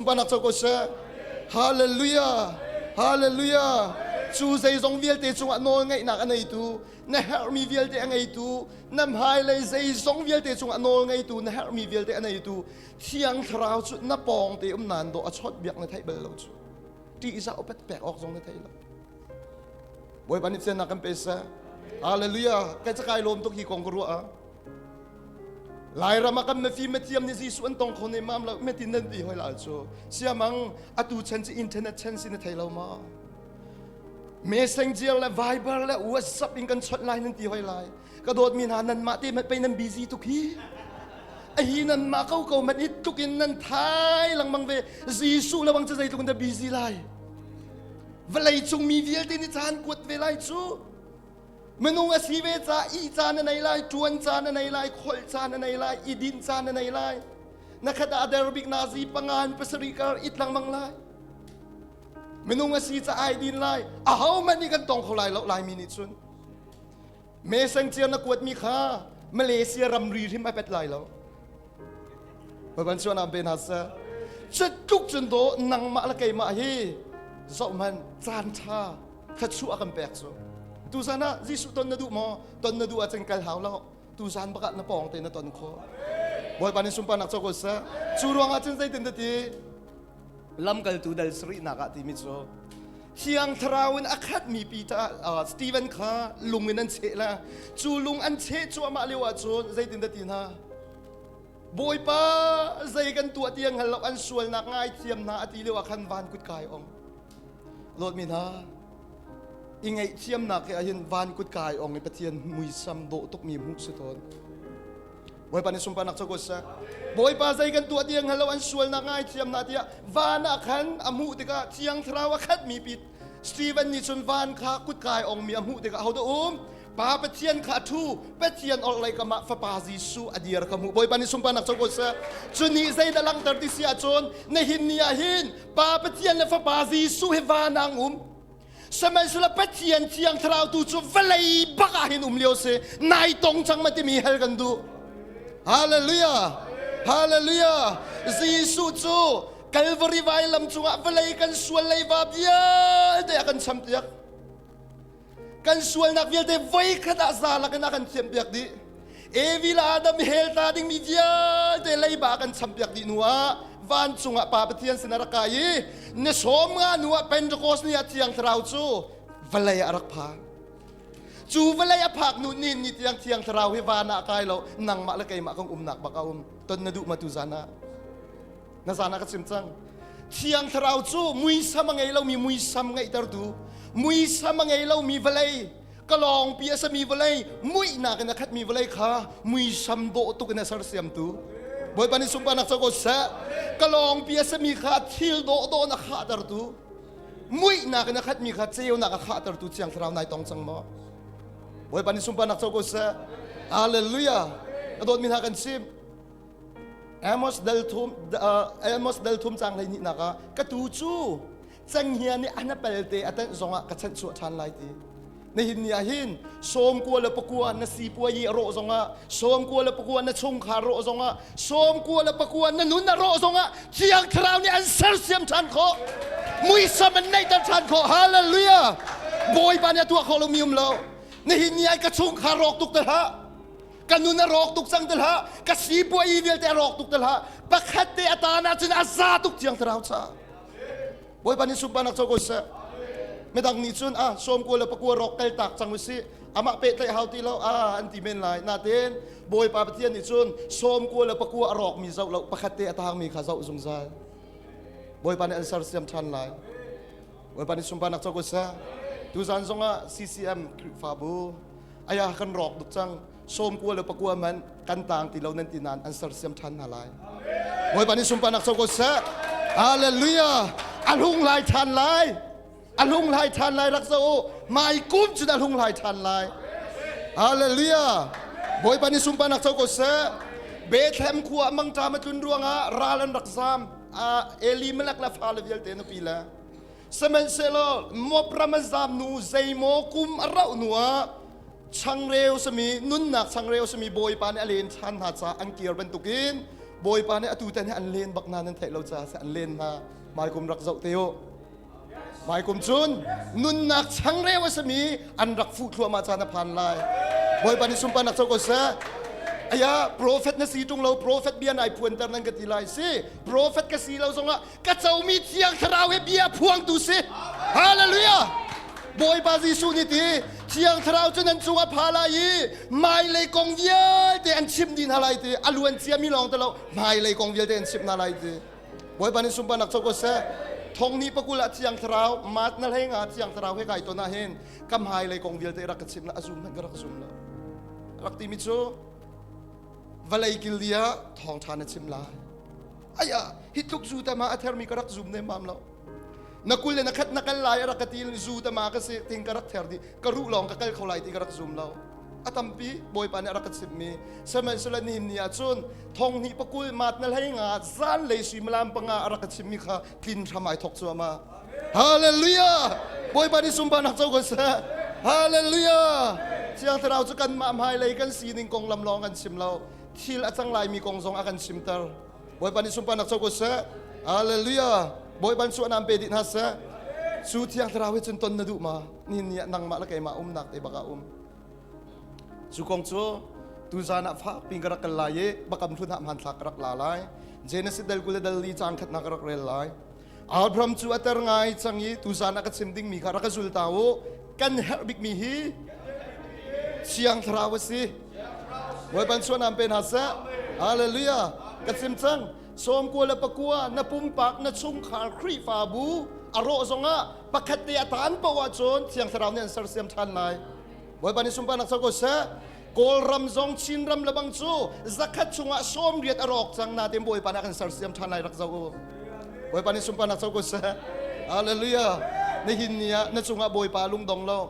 Panak cho ko seh. Hallelujah. Hallelujah. Cu zeizong vialte cungah nawl ngeihnak a neitu, na herhmi vialte a ngeitu, na hmailei zeizong vialte cungah nawl ngeitu, na herhmi vialte a neitu, Thiang Thlarau cu na pawng te um nan dawh a chawt biak na theih bal lo cu. Ṭihzah upat pek awk zong na thei lo. Bawipa nih siannak kan pe seh. Hallelujah. Kai cakai lawm tuk hi kong ka ruah ah. Lairam ah kan mifim mathiam nih Jesuh an tong kho ne mam lo metin nan ti hoi la cu siamang atu chan cu internet chan si na thei lo ma Messenger le Viber le WhatsApp in kan chawnh lai nan ti hoi lai ka dawt mi hna nan mah te pe nan busy tuk hi a hi nan mah ko ko man it tuk in nan thai langmang ve Jesuh lawang cu zeitluk in dah busy lai vawlei cung mi vialte nih caan kuat ve lai cu Minung a si ve ca ih caan a nei lai, ṭuan caan a nei lai, kholh caan a nei lai, i dinh caan a nei lai. Na khat ah a der bik nazi panga in pasarih kar it lengmang lai. Minung a si ca ai din lai. Aho hmanh nih kan tong kho lai lo Laimi nih cun. Meseng cia na kuatmi kha Malaysia ramri hrim a pet lai lo. Bawipa chuan am pe hna seh. Cutluk cun do nangmah le keimah hi zoh hmanh caan ṭha thluachuah kan pek cu tuzan ah Jesuh ton na duh maw ton na duh ahcun kal hau lo tuzan bak ah na pawng te na ton khawh Bawipa nih sunparnak co ko seh cu ruangah cun zeitin da ti lamkaltu dal sarihnak ah timi cu Thiang Thlarau in a khatmi Peter Stephen kha lung in an cheh la cu lung an cheh cuahmah lio ah cun zeitin da ti hna Bawipa zei kan tuah tiang hngal lo an sualnak ngaithiam hna a ti lio ah khan van kut kai ong Dawtmi hna, i ngaihthiamnak he ahhin van kut kai ong i Pathian muisam dawh tukmi hmuh si tawn. Bawipa nih sunparnak co ko seh. Bawipa zei kan tuah tiang hngal lo an sualnak ngaithiam hna tiah van ah khan a hmuh tikah Thiang Thlarau a khatmi pi Stephen nih cun van kha kutkai ongmi a hmuh tikah hodah um? Pa Pathian kha a ṭhu, Pathian orhlei kam ah Fapa Jesuh a dir ka hmuh. Bawipa nih sunparnak co ko seh. Cu nih zeidah langhter ti si ahcun nihin ni ah hin Pa Pathian le Fapa Jesuh hi van ah an um. Sihmanhsehlaw Pathian Thiang Thlarau tu cu vawlei bak ah hin um lio si. Nai tong cang ma timi hal kan duh. Hallelujah! Hallelujah! Jesuh cu Calvary vailam cungah vawlei kan sual leiva vialte a kan champiak. Kan sualnak vialte voikhat ah za lakin a kan thiampiak dih. Evi le Adam hell tla dingmi vialte leiba a kan champiak dih hnu ah vancung ah Pa Pathian sin a rak kai i ni sawm nga hnu ah Pentecost ni ah Thiang Thlarau cu vawlei ah a rak phan. Cu vawlei a phak hnu ni ni tiang Thiang Thlarau hi van ah kai lo nangmah le keimah kan umnak bak a um. Ton na duh ma tu zan ah? Na zan ah ka chim cang. Thiang Thlarau cu muisam a ngei lomi muisam ngeihtertu, muisam a ngei lomi vawlei, kalawngpi a sami vawlei, muihnak in a khatmi vawlei kha muisam dawh tuk in a sersiamtu. Bawipa nih sunparnak co ko seh. Kalawngpi a sami kha thil dawh dawh in a khahtertu, muihnak in a khatmi kha ceunak a khahtertu Thiang Thlarau nai tong cang maw? Bawipa nih sunparnak co ko seh. Hallelujah. Ka dawtmi hna kan chim. Amos dal thum Amos dal thum cang 12 nak ah ka tu cu cenghngia nih an pelte a tenh zongah ka chanhchuah ṭhan lai ti nihin ni ah hin 99 na sipuayi a rawh zongah 99 na chungkhar rawh zongah 99 na nun a rawh zongah Thiang Thlarau nih an sersiam ṭhan khawh muisam an neihter ṭhan khawh hallelujah Bawipa nih a tuah khawh lomi um lo nihin ni ah ka chungkhar rawk tuk te hlah ka nun a rawk tuk cang ti hlah ka sipuai vialte a rawk tuk ti hlah pakhat te a taan ahcun a za tuk thiang thlarau ca bawipa nih sunparnak co ko seh midang nih cun a 99 rawk kal tak cang usih amah pehtlaih hau ti lo a an ti men lai natin bawipa pathian nih cun 99 a rawkmi zoh lo pakhat te a tangmi kha zoh zungzal bawipa nih an sersiam ṭhan lai bawipa nih sunparnak co ko seh tuzan zongah CCM Khrihfabu aya kan rawk duk cang 99 man kan tang ti lo nan ti nain an sersiam ṭhan hna lai bawipa nih sunparnak co ko seh hallelujah a hlung lai ṭhan lai a hlung lai ṭhan lai rak zo mai kum cun a hlung lai ṭhan lai hallelujah bawipa nih sunparnak co ko seh Bethlehem khua mangṭam a tlun ruangah ral an rak zam Elimelech le fale vialte nupi le Sihmanhsehlaw Moab ram an zam hnu zeimaw kum a rauh hnuah changreu sami nunnak changreu sami Bawipa nih a len ṭhan hna caah an kir bantukin Bawipa nih atu tan hi an len bak na nan theih lo caah an len hna. Hmaikum rak zoh te u. Hmaikum cun nunnak changreu a simi an rak fuh thluahmah caan a phan lai. Bawipa nih sunparnak co ko seh. Aya prophet na si tung lo prophet bia nai phuanter nan ka ti lai si prophet ka si lo zongah ka comi thiang thlarau he bia phuangtu si hallelujah Bawipa Jesuh nih ti thiang thlarau cu nan cungah pha lai i hmailei kong vialte an chimh dih hna lai ti a luan ciami lawng te lo hmailei kong vialte an chimh hna lai ti Bawipa nih sunparnak co ko seh thong ni pakul ah thiang thlarau mat na hlei nga thiang thlarau he kai ton ah hin ka hmailei kong vialte rak ka chimh la a zum hmanh ka rak zum lo rak timi cu vawlei kil ah thawngṭha na chim lai aya hi tluk zu tama a thermi ka rak zum ne mam lo na kul le na khat na kal lai a rak ka ti zu tama ka si ting ka rak ther di ka ruh lawng ka kal kho lai ti ka rak zum lo a tampi bawipa nih a rak ka chimmi sihmanhsehlaw nihin ni ah cun thong hnih pakul mat na hlei nga zan lei suimilam panga a rak ka chimmi kha tlin hram ai thok cuahmah hallelujah bawipa nih sunparnak co ko seh hallelujah thiang thlarau cu kanmah hmailei kan sining konglam lawng kan chim lo thil a cang laimi kong zong a kan chimter Bawipa nih sunparnak co ko seh. Hallelujah. Bawipa nih suahnak pe dih hna seh. Cu thiang thlarau hi cun ton na duh ma? Nihin ni ah nangmah le keimah umnak te bak ah um. Cu kong cu tuzan ah fak pin ka rak kal lai i bakam hlun ah hmanthlak ka rak la lai. Genesis dal 20 le dal li caang khatnak ka rak rel lai. Abraham cu a ter ngai cang i tuzan ah ka chim dingmi kha rak ka zul ta u. Kan herh bikmi hi Thiang Thlarau a si. Bawipa suanam pe hna seh. Hallelujah. Ka chim cang. Sawmkua le pakua na pumpak na chungkhar Khrihfabu a rawh zongah pakhat te a tan paoh ahcun Thiang Thlarau nih an sersiam ṭhan lai. Bawipa nih sunparnak co ko seh. Kawlram zong Chinram le bang cu zakhat chungah 80 a rawk cang nain Bawipa nih a kan sersiam ṭhan lai rak zoh u. Bawipa nih sunparnak co ko seh. Hallelujah. Nihin ni ah na cungah Bawipa lungdong lo.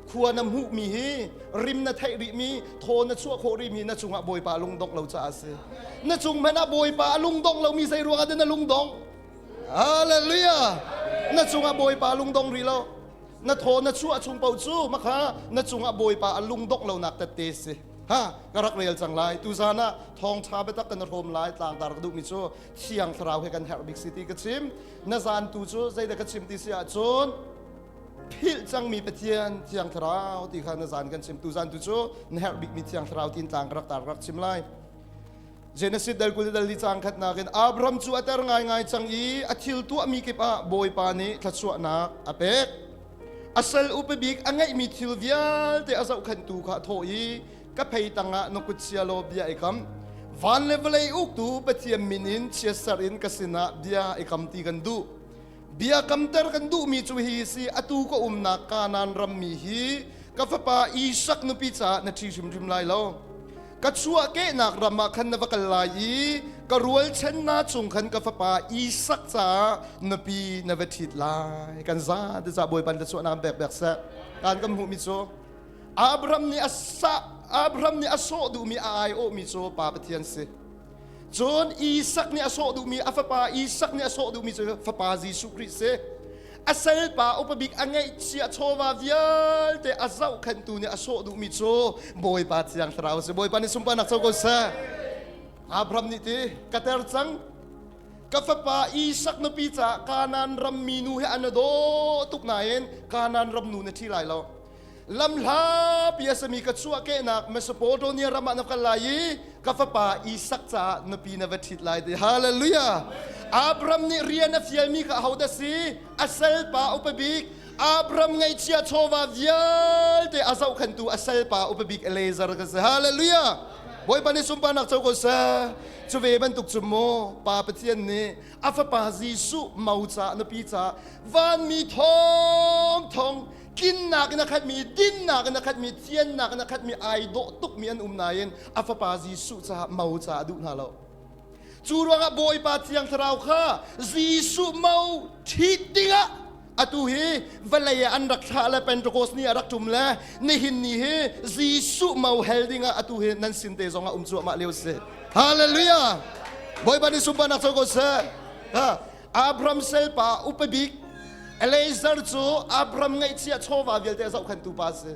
Khua na hmuhmi hi rim na theih rihmi, thaw na chuah khawh rihmi na cungah Bawipa lungdongh lo caah a si. Na cung hmanh ah Bawipa a lungdongh lomi zei ruangah dah na lungdongh? Hallelujah. Na cungah Bawipa lungdong rih lo. Na thaw na chuah chung paoh cu makha na cungah Bawipa a lungdongh lonak tette si. Ha, ka rak rel cang lai. Tuzan ah thawngṭha biatak kan hrawm lai. Tlangtar ka duhmi cu Thiang Thlarau he kan herh bik si ti ka chim. Na zan tu cu zeidah ka chim ti si ahcun philh cangmi Pathian Thiang Thlarau ti kha na zan kan chim. Tu zan tu cu na herh bikmi Thiang Thlarau tin tlang ka rak tar rak chim lai. Genesis dal 20 dal li caang khatnak in Abraham cu a ter ngaingai cang i a thil tuahmi kip ah Bawipa nih thluachuahnak a pek. A sal upa bik a ngeihmi thil vialte a zohkhenhtu kha a thawh i ka phei tangah na kut chia law bia i kam. Van le vawlei uktu Pathian min in chiatser in ka sinah bia i kam ti kan duh. Bia kamter kan duhmi cu hi si atu ka umnak Kanaan rammi hi ka fapa Isak nupi caah na ṭhi hrimhrim lai lo. Ka chuahkehnak ram ah khan na va kal lai i ka rualchan na chung khan ka fapa Isak caah nupi na va ṭhit lai. Kan za te ca Bawipa nih chuahnak bek bek seh. Kan kan hmuhmi cu Abraham nih a sah Abraham nih a sawh duhmi a aiawhmi cu Pa Pathian si. Cun Isak nih a sawh duhmi a fapa Isak nih a sawh duhmi cu fapa Jesuh Khrih si. A salpa upa bik a ngeihchiah chawva vialte a zohkhenhtu nih a sawh duhmi cu Bawipa Thiang Thlarau si. Bawipa nih sunparnak co ko seh. Abraham nih ti ka ter cang ka fapa Isak nupi caah Kanaan ram minu he an daw tuk nain Kanaan ram nu na ṭhi lai lo. Lamhlapi a sami ka chuahkehnak Mesopotamia ram ah na kal lai i ka fapa Isak caah nupi na va ṭhit lai ti. Hallelujah! Abraham nih rian a fialmi kha ahodah si? A salpa upa bik Abraham ngaihchia chawva vialte a zohkhenhtu a salpa upa bik Eliezer ka si. Hallelujah! Bawipa nih sunparnak co ko seh. Cu ve bantuk cu maw Pa Pathian nih a fapa Jesuh mo caah nupi caah vanmi thawngthong tlinnak in a khatmi dinnak in a khatmi thiannak in a khatmi ai dawh tukmi an um nain a fapa Jesuh caah mo caah a duh hna lo cu ruangah Bawipa Thiang Thlarau kha Jesuh mo ṭhit dingah atu hi vawlei ah an rak thlah le Pentecost ni a rak ṭum le nihin ni hi Jesuh mo hel dingah atu hi nan sin te zongah um cuahmah lio si Hallelujah Bawipa nih sunparnak co ko seh Abraham salpa upa bik Eliezer cu Abraham ngaihchiah chawva vialte a zohkhenhtu pa a si.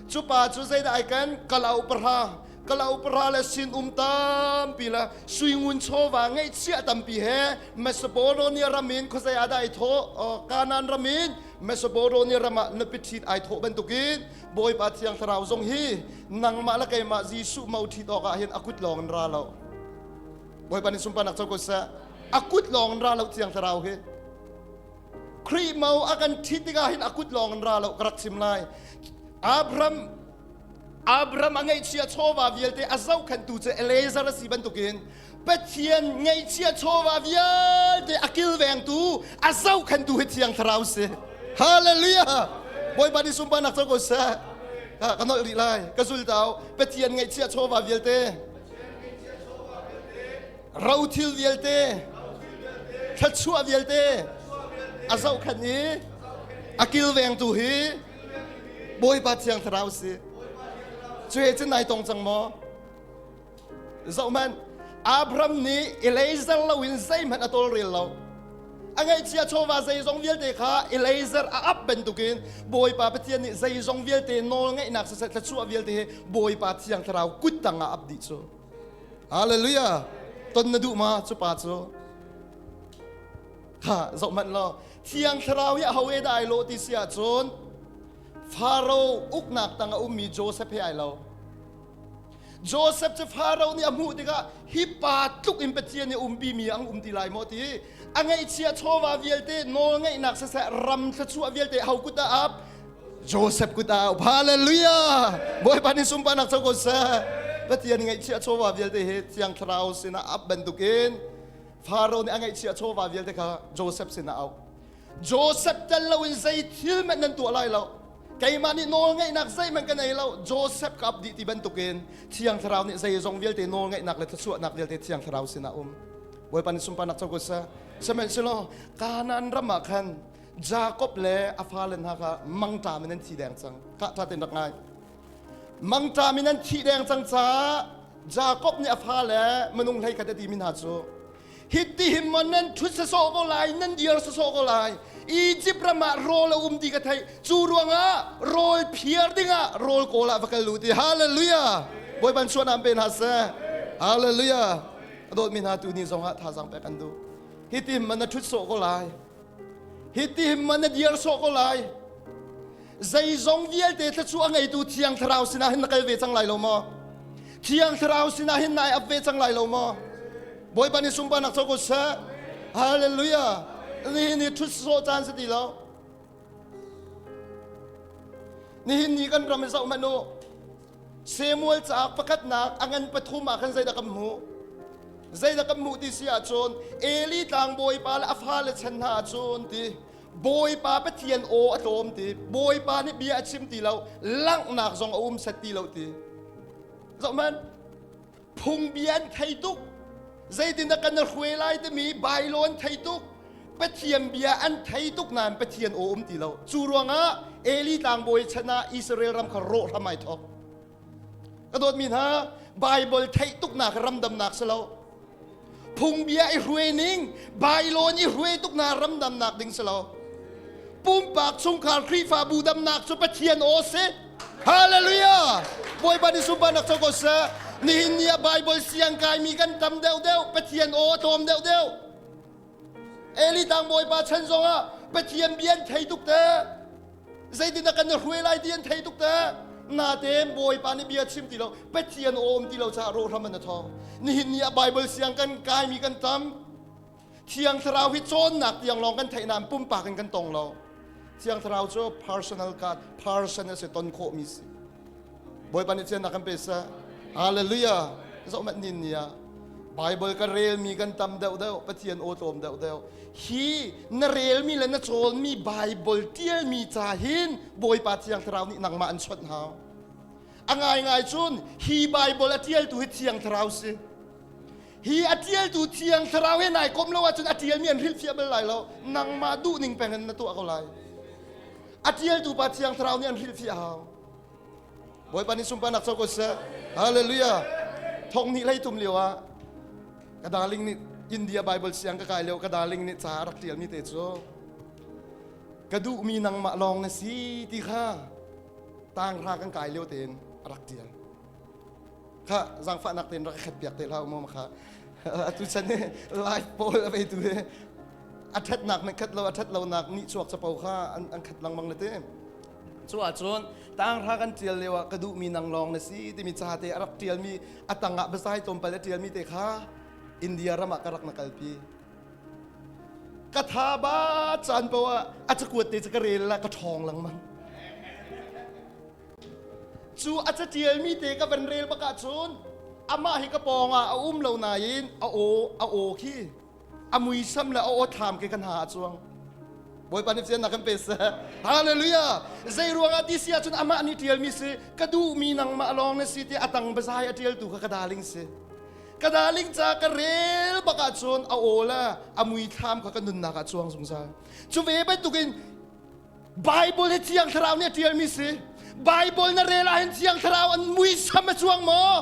Cu pa cu zeidah ai ken? Kalauk pahra. Kalau para le sin um tampi la suingun chawva ngeihchiah tampi he Macedonia ram in khuazei ah dah ai thawh Kanaan ram in Macedonia ram ah nupi ṭhit ai thawh bantukin Bawipa Thiang Thlarau zong hi nangmah le keimah Jesuh mo ṭhit awk ah hin a kut lawng in ra lo. Bawipa nih sunparnak co ko seh. A kut lawng in ra lo Thiang Thlarau hi. Khrih mo a kan ṭhit tikah hin a kut lawng in ra lo ka rak chim lai. Abraham Abraham a ngeihchia chawva vialte a zohkhenhtu cu Eliezer a si bantukin Pathian ngeihchia chawva vialte a kilvengtu a zohkhenhtu hi Thiang Thlarau si. Hallelujah! Bawipa nih sunparnak co ko seh. Ka nolh rih lai. Ka zul tau. Pathian ngeihchia chawva vialte rothil vialte thluachuah vialte a zohkhenh i a kilvengtu hi Bawipa Thiang Thlarau si. Cu he cun nai tong cang maw? Zohhmanh, Abraham nih Eliezer loin zeihmanh a tawlrel lo. A ngaihchia chawva zeizong vialte kha Eliezer a ap bantukin Bawipa Pathian nih zeizong vialte nawl ngeihnak siseh thluachuah vialte hi Bawipa Thiang Thlarau kut tangah ap dih cu. Hallelujah! Ton na duh ma cu pa cu? Kha zohhmanh law Thiang Thlarau hi aho he dah ai lawh ti si ahcun Faro uknak tang a ummi Joseph he ai lo. Joseph cu Faro nih a hmuh tikah hi pa tluk in Pathian nih umpi mi ang um ti lai maw ti a ngeihchia chawva vialte nawl ngeihnak siseh ram thluachuah vialte ho kut ah ap Joseph kut ah ap hallelujah Bawipa nih sunparnak co ko seh Pathian ngeihchia chawva vialte hi Thiang Thlarau sinah ap bantukin Faro nih a ngaihchia chawva vialte kha Joseph sinah a auh. Joseph tel loin zei thil hmanh nan tuah lai lo. Keimah nih nawl ngeihnak zeihmanh ka nei lo. Joseph ka ap dih ti bantukin Thiang Thlarau nih zeizong vialte nawl ngeihnak le thluachuahnak vialte Thiang Thlarau sinah um. Bawipa nih sunparnak co ko seh. Sihmanhsehlaw Kanaan ram ah khan Jakob le a fale hna kha mangṭam in an thi deng cang. Kha ṭha tein rak ngai. Mangṭam in an thih deng cang caah Jakob nih a fale minung hlei khat a timi hna cu hiti hin maw nan ṭhut sasawh ko lai nan dir sasawh ko lai Egypt ram ah rawl a um ti ka theih cu ruangah rawl phiar dingah rawl kawl ah va kal u ti hallelujah Bawipa suanam pe hna seh hallelujah a dawtmi hna tu ni zongah thazaang pek an duh hiti hin maw na ṭhut sawh ko lai hiti hin maw na dir sawh ko lai Zeizong vialte thluachuah a ngeitu Thiang Thlarau sinah hin na kal ve cang lai lo maw? Thiang Thlarau sinah hin nai ap ve cang lai lo maw? Bawipa nih sunparnak co ko seh. Hallelujah. Nihin ni ṭhut sawh caan si ti lo. Nihin ni kan ram i zoh hmanh u. Samuel cauk pakhatnak a ngan pathum ah khan zeidah kan hmuh? Zeidah kan hmuh ti si ahcun Eli tlangbawi pa le a fale chan hna ahcun ti Bawipa Pathian aw a tlawm ti Bawipa nih bia a chim ti lo langhnak zong a um set ti lo ti zohhmanh phungbia an thei tuk zeitindah kan hruai lai timi bailo an thei tuk Pathian bia an thei tuk nain Pathian aw um ti lo cu ruangah Eli tlangbawi chan ah Israel ram kha rawh hram ai thawk ka dawtmi hna Bible theih tuknak ramdamnak si lo Phungbia i hruai ning, bailawn i hruai tuk na ramdamnak ding si lo. Pumpak chungkhar Khrihfabu damnak cu Pathian aw si. Hallelujah! Bawipa nih sunparnak co ko seh. Nihin ni ah Bible siang kaimi kan tam deuhdeuh, Pathian aw a tlawm deuhdeuh. Eli tang Bawipa chan zongah Pathian bia an thei tuk te. Zeitindah kan i hruai lai ti an thei tuk te. Natein Bawipa nih bia chim ti lo, Pathian aw um ti lo caah rawhram an a thawng. Nihin ni ah Bible siang kan kaimi kan tam. Thiang Thlarau hi cawnnak tiang lawng kan theih nain pumpak in kan tong lo. Thiang Thlarau cu personal God, person a si ton khawhmi si. Bawipa nih ciannak kan pe seh. Hallelujah. Zoh mat nin ni ah Bible ka relmi kan tam deuh deuh, Pathian aw tlawm deuh deuh. Hi na relmi le na cawnmi Bible tialmi ca hin Bawipa Thiang Thlarau nih nangmah an chawnh hau. A ngaingai cun hi Bible a tialtu hi Thiang Thlarau si. Hi a tialtu Thiang Thlarau he nai kom lo ahcun a tialmi an hrilhfiah bal lai lo. Nangmah duhning peng in na tuah ko lai. A tialtu pa Thiang Thlarau nih an hrilhfiah hau. Bawipa nih sunparnak co ko seh. Hallelujah. Thong hnih hlei thum lio ah ka darling nih India Bible siang ka kai lio ka darling nih ca a rak tialmi te cu ka duhmi nangmah lawng na si ti kha tanghra kan kai lio tein a rak tial. Kha zaangfahnak tein rak khat piak te hlah u maw kha. Atu chan hi live pawl a veitu hi a ṭhatnak nih khat lo a ṭhat lonak nih chuak capo kha an khat lengmang le ti. Cu ahcun tanghra kan ṭial lio ah ka duhmi nang lawng na si timi ca te a rak ṭialmi a tangah biazai tlawmpal a ṭialmi te kha India ram ah ka rak na kalpi. Ka tha ba caan paoh ah a cakuat te cu ka rel la ka ṭhawng lengmang. Cu a caṭialmi te ka van rel bak ahcun amah hi ka pawng ah a um lo nain a aw a aw khi a muisam le a aw thlam khi ka hna a cuang. Bawipa nih siannak kan pe seh. Hallelujah. Zei ruangah ti si ahcun amah nih ṭialmi si ka duhmi nangmah lawng na si ti a tang bazai a ṭialtu kha ka darling si. Ka darling ca ka rel bak ahcun a aw le a muithlam kha ka nunnak ah cuang zungzal. Cu ve bantukin Bible hi Thiang Thlarau nih a ṭialmi si. Bible na rel ahhin Thiang Thlarau an muisam a cuang maw?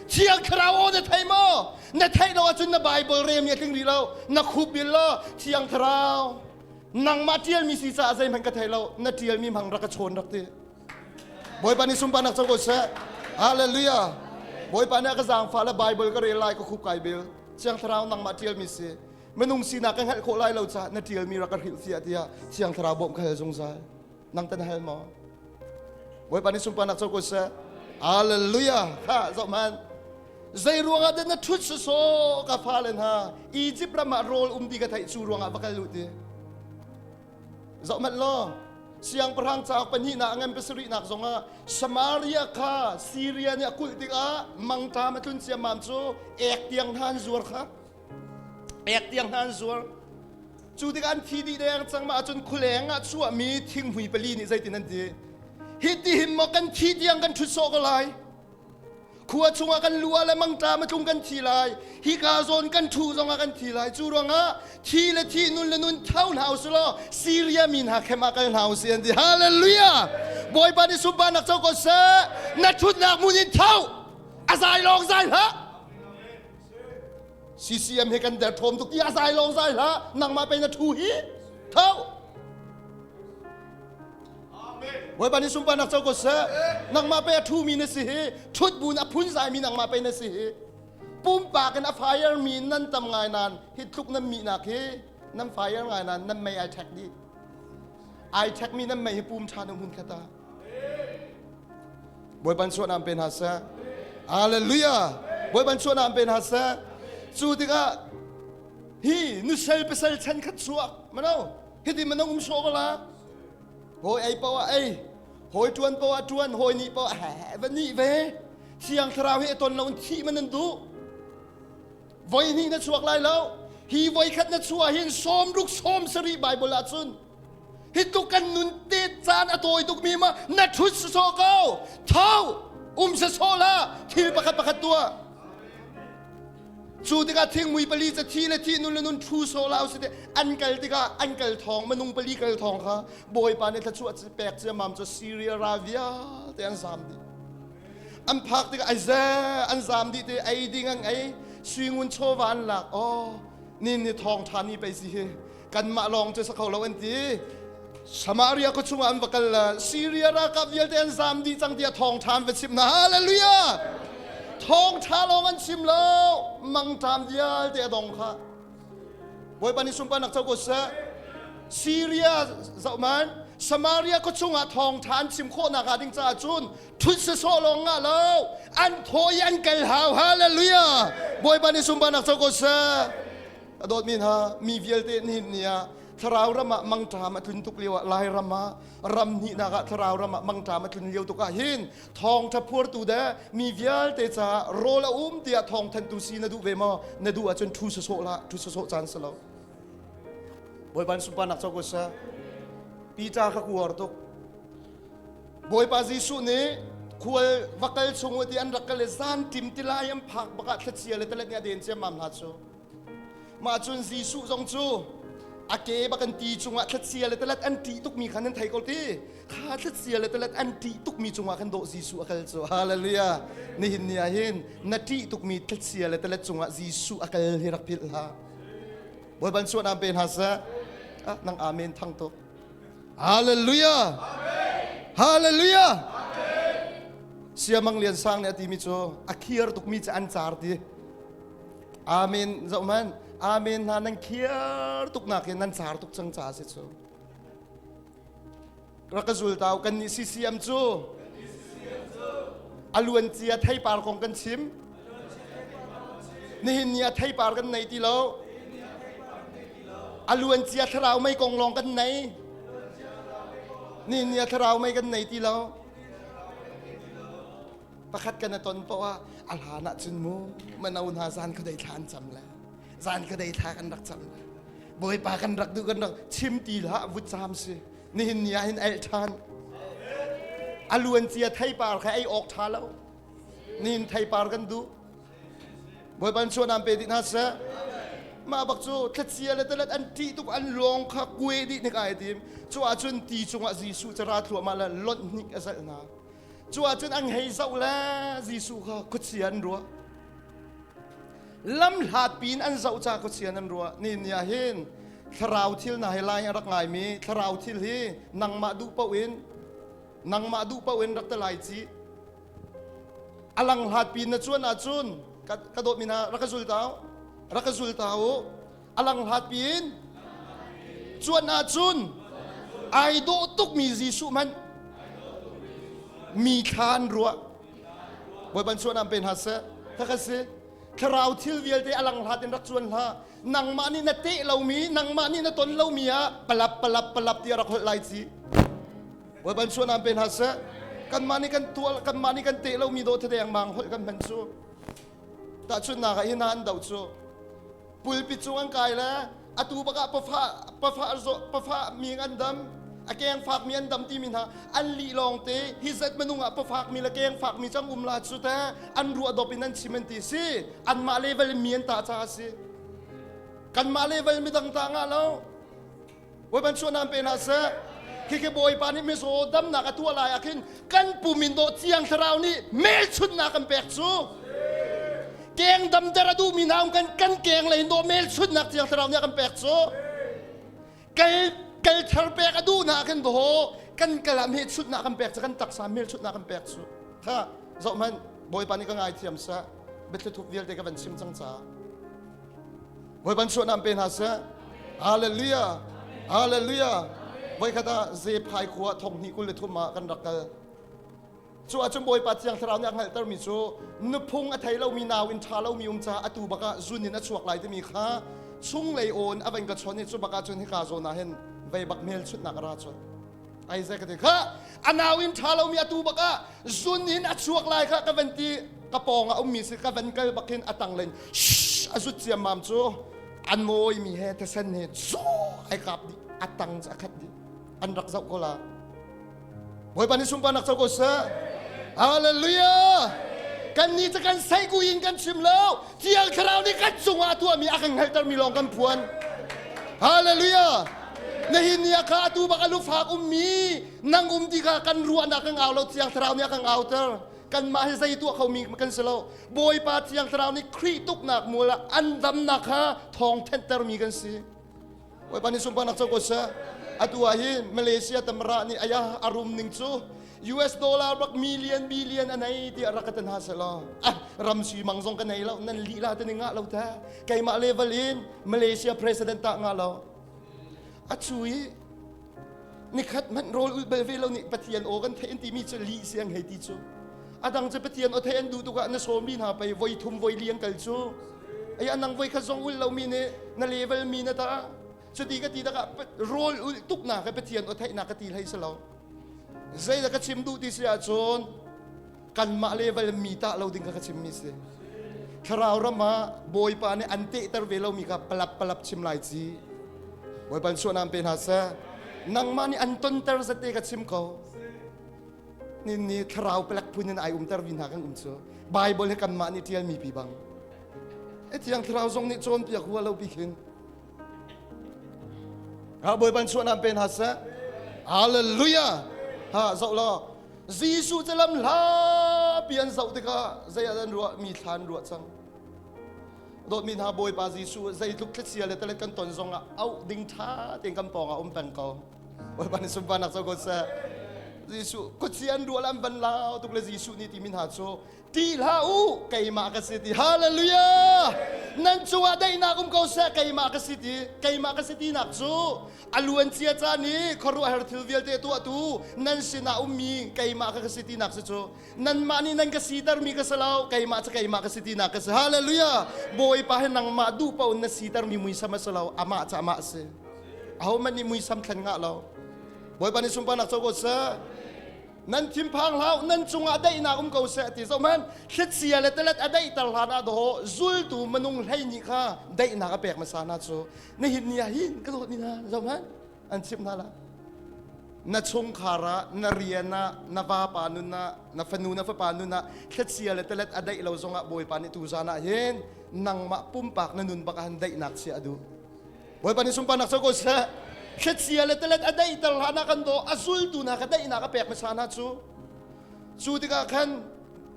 Thiang Thlarau aw na thei maw? Na theih lo ahcun na Bible relmi a tling rih lo. Na khup bil law Thiang Thlarau nangmah ṭialmi si caah zeihmanh ka thei lo. Na ṭialmi hmang rak ka chawn rak ti. Bawipa nih sunparnak co ko seh. Hallelujah. Bawipa nih a ka zaangfah le Bible ka rel lai ka khup kai bil. Thiang Thlarau nangmah ṭialmi si. Minung sinak ka hngalh khawh lai lo caah na ṭialmi rak ka hrilhfiah tiah Thiang Thlarau bawmh ka hal zungzal. Nang tan hal maw? Bawipa nih sunparnak co ko seh. Hallelujah. Ha, zoh hmanh. Zei ruangah dah na ṭhut sawsawh ka fale hna Egypt ram ah rawl um ti ka theih cu ruangah va kal u ti. Zoh hmanh law, siangpahrang cauk pahnihnak a ngan pasarihnak zongah Samaria kha Syria nih a kulh tikah mangṭam a tlun ciammam cu ek tiang hna an zuar kha. Ek tiang hna an zuar. Cu tikah an thi dih deng cang mah ahcun khuleng ah chuahmi thinghmui pali nih zeitin an ti? Hi ti hin maw kan thi tiang kan ṭhut sawh ko lai? Khua chungah kan lu ah le mangṭam a tlung kan thi lai. Hika zawn kan ṭhu zongah kan thi lai. Cu ruangah thi le thi nun le nun tho hna usih law Syria mi hna khem ah kal hna usih an ti. Hallelujah! Bawipa nih sunparnak co ko seh. Na ṭhutnak hmun in tho. A zai lawng zai hlah. CCM he kan derthawm tuk ti a zai lawng zai hlah nangmah pei na ṭhu hi tho Bawipa nih sunparnak co ko seh nangmah pei a ṭhumi na si hi ṭhut buin a phun zaimi nangmah pei na si hi pumpak in a fire mi nan tam ngai nan hi tluk nan mihnak hi nan fire ngai nan nan mei ai ṭhek dih ai ṭhek mi nan mei hi pum ṭhan hmun khat ah Bawipa chuahnak pe hna seh. Hallelujah. Bawipa chuahnak pe hna seh. Cu tikah hi nusel pasal chan khat chuak mano hiti manong um sawh ko la hawi ei poah ei hawi tuan poah tuan hawi nih poah he va nih ve thiang thlarau hi ton lo in thih man nan duh voi hnih na chuak lai lo hi voi khat na chuah hin sawm ruk sawm sarih bible ah cun Hi tluk kan nun te caan a tawi tukmi ma na ṭhut sawsawh ko. Tho! Um sawsawh hlah. Thil pakhat pakhat tuah. Cu tikah thingmui pali ca thi le thi nun le nun ṭhu sawh hlah usih an kal tikah an kal thawng minung pali kal thawng kha Bawipa nih thluachuah pek ciammam cu Syria ral vialte an zaam dih. An phak tikah aize an zaam dih te ei ding an ei suingun chawva an lak oh ni ni thawng ṭha ni pei si hi kanmah lawng cu sa kho lo an ti Samaria khua chungah an va kal Syria ralkap vialte an zam dih cang tiah thawngṭha an va chimh hna hallelujah thawngṭha lawng an chim lo mangṭam vialte a dong kha Bawipa nih sunparnak co ko seh Syria zohman Samaria khua chungah thawngṭha an chim khawhnak hnga ding caah cun ṭhut sawsawh lawng ngah lo an thaw i an kal hau hallelujah Bawipa nih sunparnak co ko seh A dawtmi hna, mi vialte nihin ni ah thlarau ram ah mangṭam a tlun tuk lio ah Lairam ah ram hnihnak ah thlarau ram ah mangṭam a tlun lio tuk ah hin thawngṭha phuartu de mi vialte caah rawl a um tiah thawngthanhtu si na duh ve maw? Na duh ahcun ṭhu sawsawh hlah, ṭhu sawsawh caan si lo. Bawipa sunparnak co ko seh. Peter kha kuar tuk. Bawipa Jesuh nih khual va kal chung ti an rak kal i zan ṭim ti lai an phak bak ah thlachia le talet nih a den ciammam hna cu. Mah cun Jesuh zong cu a ke bak an ti cungah thlachia le talet an ṭih tukmi kha nan thei ko ti. Kha thlachia le talet an ṭih tukmi cungah khan dawh Jesuh a kal cu. Hallelujah. Nihin ni ah hin na ṭih tukmi thlachia le talet cungah Jesuh a kal hi rak philh hlah. Bawipa suah pe hna seh. Ah, nang amen thang tuk. Hallelujah. Hallelujah. Siamang Lian Sang nih a timi cu a khiar tukmi cu an car ti. Amen zoh hmanh. Amen hna nan khiar tuk nak in nan car tuk cang ca si cu. Rak ka zul tau kan nih CCM cu a luan cia theipar kong kan chim. Nihin ni ah theipar kan nei ti lo. A luan cia thlarau mei kong lawng kan nei. Nihin ni ah thlarau mei kan nei ti lo. Pakhat kan a ton poah ah a hlan ah cun mu mano hna zan khuadei thla an cam le zan khuadei thla kan rak cam le Bawipa kan rak duh kan rak chim ti hlah vutcam si nihin ni ah hin el ṭhan a luan cia theipar kha ei awk ṭha lo nihin theipar kan duh Bawipa chuan an pe dih hna seh. Mah bak cu thlachia le talet an ṭih tuk an lawng kha kuai dih nik ai tim. Cu ahcun ti cungah Jesuh cu ra thluahmah le lonh hnik a zalh hna. Cu ahcun an hei zoh le Jesuh kha khuachia an ruah. Lam hlat piin an zoh ca khuachia an ruah. Ni ni ah hin thlarau thil na he lai a rak ngaimi thlarau thil hi nangmah duh paoh in nangmah duh paoh in rak te lai ci A lang hlat pin na cuan ahcun ka dawtmi hna rak ka zul ta rak ka zul ta u. A lang hlat pin cuan ahcun ai dawh tukmi Jesuh hmanh mi thla an ruah. Bawipa chuan am pe hna seh. Kha si. Thlarau thil vialte a lang hlat in rak cuan hlah. Nangmah nih na teh lomi, nangmah nih na ton lomi ah palap palap palap ti a rak holh lai ci. Bawipa suan pe hna seh. Kanmah nih kan tual kanmah nih kan teh lomi dawh thadeng mang holh kan hman cu. Tahchunhnak ah hi hna an do cu. Pulpit cung an kai le atu bak ah pafa pafa pafa mi an dam a keng fak mi an dam timi hna an lih lawng te hi zat minung ah pafak mi le keng fak mi cang um la cu te an ruah dop in an chim an ti si anmah level mi an tah caah si kanmah level midang ta ngah lo Bawipa chuah pe hna seh. Khikhi Bawipa nih mizaw damnak a tuah lai ah khin kan pum in dawh Thiang Thlarau nih hmelchunhnak kan pek cu. Keng damter a duhmi hna um kan kan keng lei in dawh hmelchunhnak Thiang Thlarau nih a kan pek cu. Kal kal thar pek a duh hna khin dawh kan kal ah hmelchunhnak kan pek cu kan taksa hmelchunhnak kan pek cu. Kha zoh hmanh Bawipa nih ka ngaithiam seh. Biathli thup vialte ka van chim cang caah. Bawipa suah pe hna seh. Hallelujah. Hallelujah. Voikhat ah Zephai khua thong hnih 23 ah kan rak kal. Cu ahcun Bawipa Thiang Thlarau nih a hngalhtermi cu nuphung a thei lomi nau in ṭha lomi um caah atu bak ah zun in a chuak lai timi kha chunglei awn a van ka chawn i cu bak ah cun hika zawn ah hin vei bak hmelchunhnak a ra chun. Isaac ka ti kha a nau in ṭha lomi atu bak ah zun in a chuak lai kha ka van ti ka pawng ah ummi si ka van kal bak hin a tang len a zut ciammam cu a nawimi he thisen he cu ai kap dih a tang cu a khat dih an rak zoh ko la Bawipa nih sunparnak co ko seh Hallelujah kan nih cu kan sei in kan chim lo Thiang Thlarau nih kan cungah a tuahmi a kan hngalhtermi lawng kan phuan Hallelujah Nihin ni ah kha atu bak a lufak ummi nang um ti kha kan ruahnak kan au lo Thiang Thlarau nih a kan auter kanmah hi zei tuah khomi kan si lo Bawipa Thiang Thlarau nih Khrih tuknak mual ah an damnak kha thawng thenhtermi kan si Bawipa nih sunparnak co ko seh. Atu ah hin Malaysia tamra nih aya a rum ning cu US dollar bak million billion a nei ti rak ka tan ha se law. Ah ram si mang zong ka nei lo nan li la te ni nga lo ta. Keimah level in Malaysia president ta nga lo. A chu i nikhat hmanh rawl ul bel ve lo nih Pathian aw kan theih an timi cu li siang hei ti cu. Adang cu Pathian aw theih an duh tuk ah na sawm mi hna pei voi thum voi li an kal cu. Ai anang voi khat zong ul lomi nih na level mi na ta cuti ka ti takah rawl ul tuk na ka Pathian aw theih na ka ti hlei si lo zei dah ka chim duh ti si ahcun kanmah level mi tah lo ding kha ka chim mi si thlarau ram ah bawipa nih an tehter ve lomi kha palap palap chim lai ci bawipa suah pe hna seh nangmah nih an tonter zate ka chim ko Ni ni thlarau palek phun in ai umter vi hna kan um cu Bible hi kanmah nih ṭialmi pi bang e thiang thlarau zong nih cawnpiak hua lo pi khin ha Bawipa chuah pe hna seh Hallelujah ha zoh law Jesuh cu lam hlapi an zoh tikah zei ah an ruah mi thla an ruah cang dawtmi hna Bawipa Jesuh zeitluk thlachia le talet kan ton zongah auh ding ṭha tein kan pawngah um peng ko Bawipa nih sunparnak co ko seh. Jesuh khuachia an rual an van lau tuk le Jesuh nih timi hna cu Ṭih hlah u, keimah ka si ti. Hallelujah! Nan cungah daihnak um ko seh, keimah ka si ti. Keimah ka si tinak cu a luancia caan i khuaruahhar thil vialte tuahtu nan sinah ummi keimah ka si tinak si cu. Nanmah nih nan ka sitermi ka si lo, keimah cu keimah ka si tinak ka si. Hallelujah! Bawipa hi nangmah duh paoh in na sitermi muisam a si lo, amah cu amah a si. Ahohmanh nih muisam thlen ngah lo. Bawipa nih sunparnak co ko seh. Nan thinphang hlah nan cungah daihnak um ko seh ti zohhmanh thlichia le tilet a daihter hlan ah dawh zultu minung 12 kha daihnak a pek hmasa hna cu nihin ni ah hin ka dawt ni hna zohhmanh an chimh hna la na chungkhar ah na rian ah na vapa nun ah na fanu na fapa nun ah thlichia le tilet a daih lo zongah Bawipa nih tuzan ah hin nangmah pumpak na nun bak ah hin daihnak chia a duh Bawipa nih sunparnak co ko seh. Thlichia le tilet a daihter hlan ah kan daw a zultu hna kha daihnak a pek hmasa hna cu. Cu tikah khan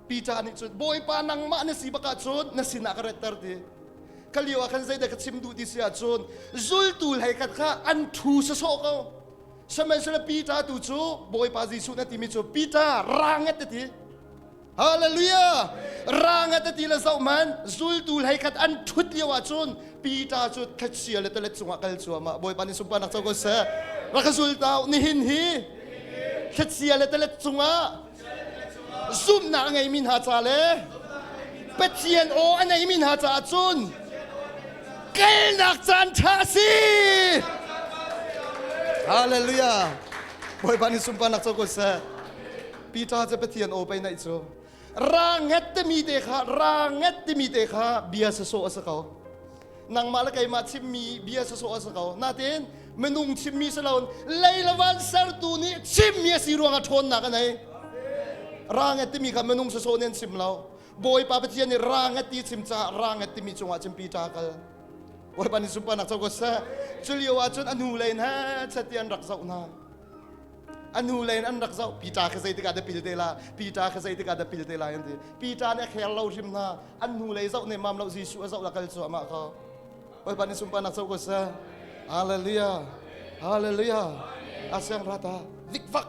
Peter nih cun Bawipa nangmah na si bak ahcun na sinah ka retter ti. Ka lio ah khan zeidah ka chim duh ti si ahcun zultu hleikhat kha an ṭhu sawsawh ko. Sihmanhsehlaw Peter tu cu Bawipa Jesuh na timi cu Peter ranget a ti. Hallelujah! Rang a ti le zoh man zultu hleikhat an ṭhut lio ahcun Peter cu thachia le talet cungah kal cuahmah Bawipa nih sunparnak co ko seh. Rak ka zul tau nihin hi thachia le talet cungah zumhnak a ngeimi hna ca le Pathian aw a neimi hna caah cun kalnak caan ṭha a si. Hallelujah! Bawipa nih sunparnak co ko seh. Peter cu Pathian aw pei naih cu ranget timi te kha ranget timi te kha bia sasawh a si ko nangmah le keimah chimmi bia sasawh a si ko natin minung chimmi si loin lei le van sertu nih chimmi a si ruangah ṭhawnnak a nei ranget timi kha minung sasawh nih an chim lo Bawipa Pathian nih ranget ti chim caah ranget timi cungah cun Peter kal Bawipa nih sunparnak co ko seh cu lio ah cun a hnu lei in he chet an rak zoh hna a nu lei in an rak zoh Peter kha zeitik ah dah pil te la Peter kha zeitik ah dah pil te lai an ti Peter nih a khel lo hrim hna an hnu lei zoh ne mam lo Jesuh a zoh la kal cuahmah ko Bawipa nih sunparnak co ko seh Hallelujah Hallelujah Asiang rata vikvak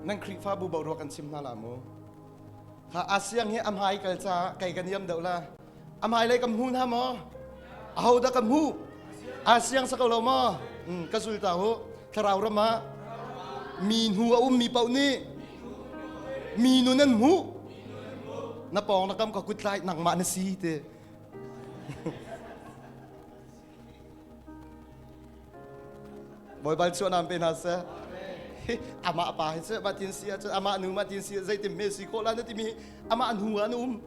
nan Khrihfabu boruak kan chim hna la mu kha asiang hi a hmai kal ca kei kan iam deuh la A hmailei kan hmu hna maw? Aho dah kan hmuh? Aa siang sa ko lo maw? Ka zul ta hu. Thlarau ram ah mi hnu a ummi paoh nih mi nun an hmuh. Na pawng na kam ka kut tlai nangmah na si ti. Bawipa chuah nam pe hna seh. Amah pa hi cu mah tin si ahcun amah nu mah tin si zeitin me si khawh la na timi amah hnu ah na um.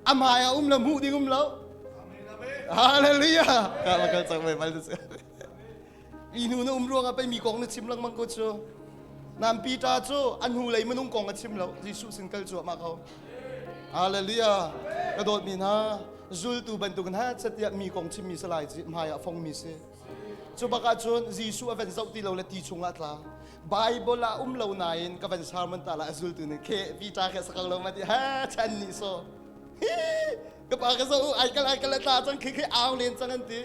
Amah ah um lo hmuh ding um lo. Hallelujah. Ka ma kal cang Bawipa cu. Mi hnu na um ruangah pei mi kong na chim lengmang ko cu. Nam Peter cu a hnu lei minung kong a chim lo. Jesuh sin kal cuahmah ko. Hallelujah. Ka dawtmi hna, zultu bantukin ha catiah mi kong chimmi si lai ci hmai ah fongmi si. Cu bak ahcun Jesuh a van zoh ti lo le ti chungah tla. Bible ah um lo nain ka van sermon ta la a zultu nih khe Peter khe sakal lo ma ti ha chan ni so. Ka pa ka zoh ai kal ai kal tla cang khi khi au len cang an ti.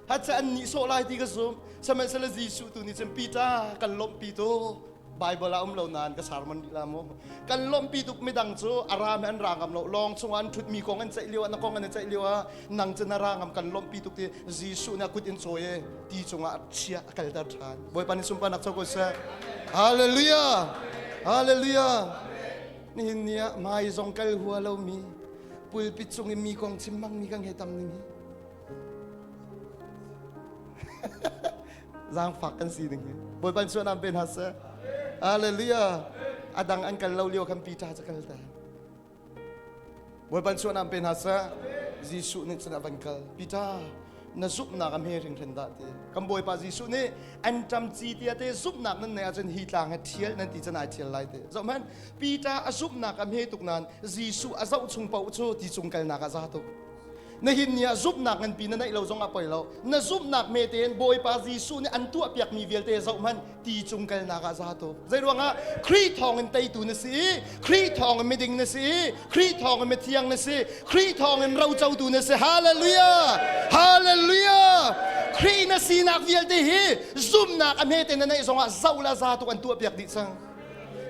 Ha cha an ni sawh lai ti ka zum. Sihmanhsehlaw Jesuh tu nih cun Peter kan lawmhpi tu Bible ah um lo nain ka sermon rih la mu. Kan lawmhpi tuk midang cu a ra an ra ngam lo. Lawng chungah an ṭhut mi kong an ceih lio ah na kong an i ceih lio ah nang cu na ra ngam kan lawmhpi tuk ti Jesuh nih a kut in cawi i ti cungah chia a kalter ṭhan. Bawipa nih sunparnak co ko seh. Hallelujah! Hallelujah! Nihin ni ah mai zong kal hua lomi pulpit cung i mi kong chim hmangmi kan hei tam ning hi. Zaangfak kan si ding hi. Bawipa in suanam pe hna seh. Hallelujah. A dang an kal lo lio khan Peter cu kal ta. Bawipa in suanam pe hna seh. Jesuh nih cun a van kal. Peter, na zumhnak a hme hringhran dah ti. Kan Bawipa Jesuh nih an ṭam ci tia te zumhnak nan neih ahcun hi tlang he ṭhial nan ti cun ai ṭhial lai ti. Zohhmanh, Peter a zumhnak a hme tuk nain Jesuh a zoh chung paoh cu ti cung kalnak ah za tuk. Nihin ni ah zumhnak nganpi na neih lo zong ah poi lo. Na zumhnak hme tein Bawipa Jesuh nih an tuahpiakmi vialte zoh hmanh ti cung kalnak ah za tuk. Zei ruangah Khrih thawngin teitu na si i Khrih thawngin miding na si i Khrih thawngin mithiang na si Khrih thawngin rocotu na si. Hallelujah! Hallelujah! Khrih na. na sinak vialte hi zumhnak a hmete na neih zongah zoh la za tuk an tuah piak dih cang.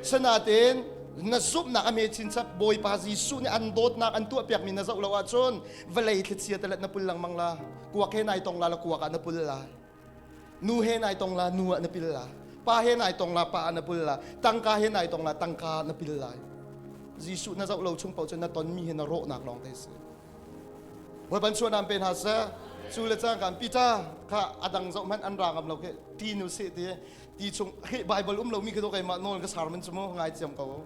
Sanaten na zumhnak a hme chinchap Bawipa Jesuh nih an dawtnak an tuah piakmi na zoh lo ahcun vawlei thlichia telet na pul lengmang la. Kuak he nai tong la la kuak ah na pul la. Nu he nai tong la nu ah na pil la. Pa he nai tong la pa ah na pul la. Tangka he nai tong la tangka ah na pil lai. Jesuh na zoh lo chung paoh cu na tonmi hi na rawhnak lawng te si. Bawipa chuah nam pe hna seh. Cu le cangka Peter kha a dang zoh hmanh an ra ngam lo khi ti nu seh ti ti chung hi Bible um lomi khi to keimah nawl ka sermon cu mu ngai thiam ko.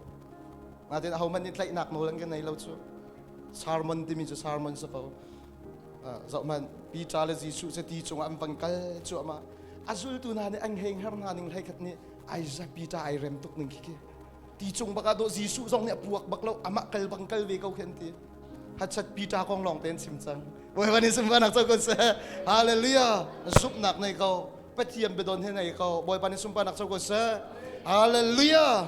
Natin aho hmanh nih tlaihnak nawl an ka nei lo cu. Sermon timi cu sermon si ko. Zoh hmanh Peter le Jesuh cu ti cungah an van kal cuahmah. A zultu hna nih an heng her hna ning hlei khat nih ai Peter ai rem tuk ning khi khi. Ti cung bak ah dawh Jesuh zong nih a puak bak lo amah kal bang kal ve ko khi an ti. Hachat Peter kong lawng te an chim cang. Bawipa nih sunparnak co ko seh. Hallelujah. Zumhnak nei ko. Pathian biadon he nei ko. Bawipa nih sunparnak co ko seh. Hallelujah.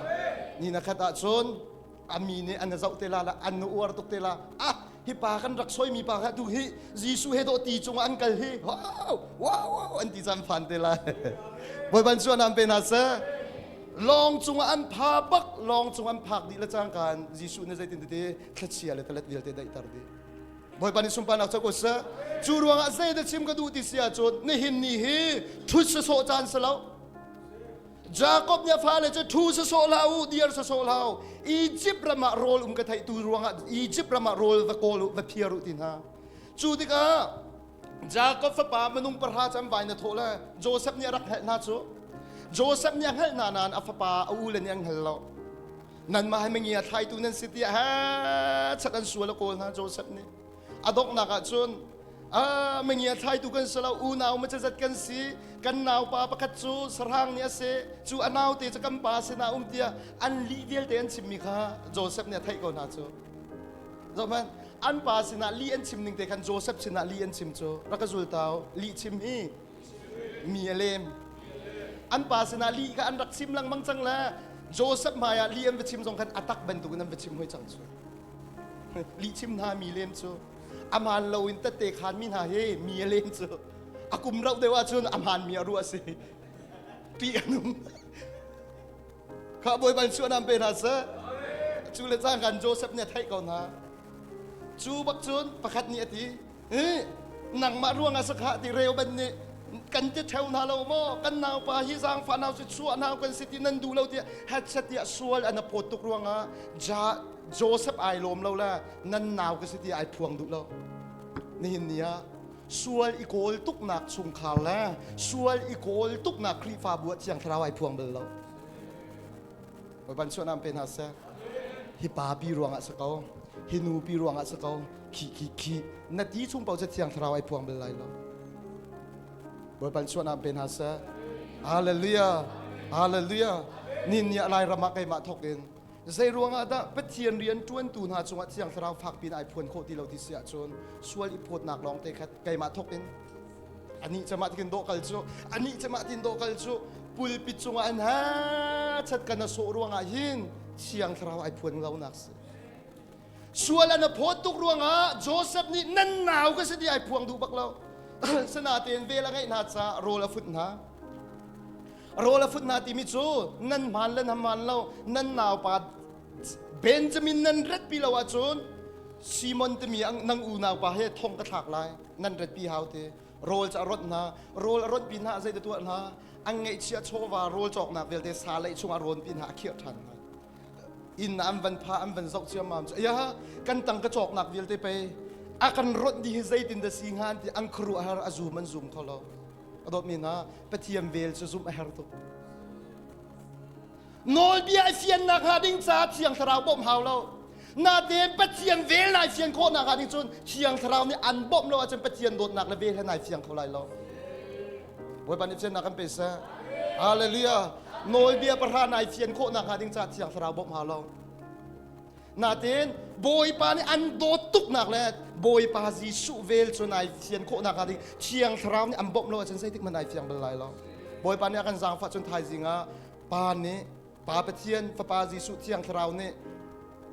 Ni na khat ahcun a mi nih an zoh te la la an uar tuk te la. Ah, hi pa kan rak soimi pa kha tu hi Jesuh he dawh ti cungah an kal hi. Wow, wow, wow an ti cam phan te lai. Bawipa cu an pe hna seh. Lawng cungah an pha bak, lawng cung an phak dih le cangkaan Jesuh nih zeitin ti thlachia le talet vialte daihter dih. Bawipa nih sunparnak co ko seh. Cu ruangah zeidah chim ka duh ti si ahcun nihin ni hi ṭhut sawsawh caan si lo. Jakob nih a fale cu ṭhu sawsawh hlah u, dir sawsawh hlah u. Egypt ram ah rawl um ka theih tu ruangah Egypt ram ah rawl va kawl u, va phiar u ti hna. Cu tikah Jakob fapa minung pahra cu an vai na thawh le Joseph nih a rak hngalh hna cu. Joseph nih a hngalh hna nain a fapa a ule nih an hngal lo. Nanmah hi mingia thlaitu nan si tiah ha chat an sual a kawl hna Joseph nih. A donghnak ah cun mingia thlaitu kan si lo unau macazat kan si kan naupa pakhat cu sahrang nih a si cu a naute cu kan pa sinah um tiah an lih vialte an chimmi kha Joseph nih a theih ko hna cu. Zohhmanh an pa sinah lih an chim ning te khan Joseph sinah lih an chim cu rak ka zul tau lih chim hi mi a lem an pa sinah lih kha an rak chim lengmang cang le Joseph hmai ah lih an va chim zong khan a tak bantukin an va chim hoi cang cu lih chim hna mi lem cu aman lo in tette khan mi hna hi mi a lem cu a kum rauh deuh ahcun a hmaan mi a ruah si ṭih a nung kha bawipa in suanam pe hna seh cu le cang kan Joseph nih a theih ko hna cu bak cun pakhat nih a ti nangmah ruangah sakha ti Reuben nih kan ti theo hna lo maw kan naupa hi zaangfah nau si chuah nau kan si ti nan duh lo tiah headset tiah sual an a phawt tuk ruangah ja Joseph ai lawm lo le nan nau ka si ti ai phuang duh lo nihin ni ah sual i kawl tuknak chungkhar le sual i kawl tuknak Khrihfabu ah Thiang Thlarau ai phuang bal lo Bawipa suanam pe hna seh hi pa pi ruangah si ko hi nu pi ruangah si ko khi khi khi na ti chung paoh cu Thiang Thlarau ai phuang bal lai lo. Bawipa suanam pe hna seh. Hallelujah. Hallelujah. Nin ni a lai ram ah keimah thawk in zei ruangah dah Pathian rian ṭuantu hna cungah Thiang Thlarau fakpi in ai phuan khawh ti lo ti si ahcun sual i phawtnak lawng te khat keimah thawk in anih cu mah tikin dawh kal cu anih cu mah tin dawh kal cu pulpit cungah an ha chat kan a sawh ruangah hin Thiang Thlarau ai phuan lo nak si. Sual an a phawt tuk ruangah Joseph nih nan nau ka si ti ai phuang duh bak lo. Sinain vel a ngeih hna caah rawl a fut hna. Rawl a fut hna timi cu nan hmaan le nan hmaan lo nan naupa Benjamin nan ratpi lo ahcun Simon timi nang unau pa he thong ka thlak lai nan ratpi hau te rawl cu a rawnh hna rawl a rawnh pin ah zei tuah hna an ngeihchiah chawva rawl cawknak vialte sa leih chungah rawn pin ah a khirh ṭhan hna inn an van pha an van zoh ciammam cu ya kan tang ka cawknak vialte pei a kan rawnh dih hi zeitin dah si hnga ti an khuaruahhar a zum an zum kho lo a dawtmi hna Pathian vel cu zumh a her tuk nawlbia i fiannak hnga ding caah Thiang Thlarau bawmh hau lo natein Pathian vel nai fian khawhnak hnga ding cun Thiang Thlarau nih an bawmh lo ahcun Pathian dawtnak le vel he nai fiang kho lai lo Bawipa nih fiannak kan pe seh. Hallelujah. Nawlbia pahra nai fian khawhnak hnga ding caah Thiang Thlarau bawmh hau lo. Natein Bawipa nih an dawt tuknak le Bawipa Jesuh vel cu nai fian khawhnak hnga ding Thiang Thlarau nih an bawmh lo ahcun zeitik hmanh nai fiang bal lai lo. Bawipa nih a kan zaangfah cun thaizing ah Pa nih Pa Pathian Fapa Jesuh Thiang Thlarau nih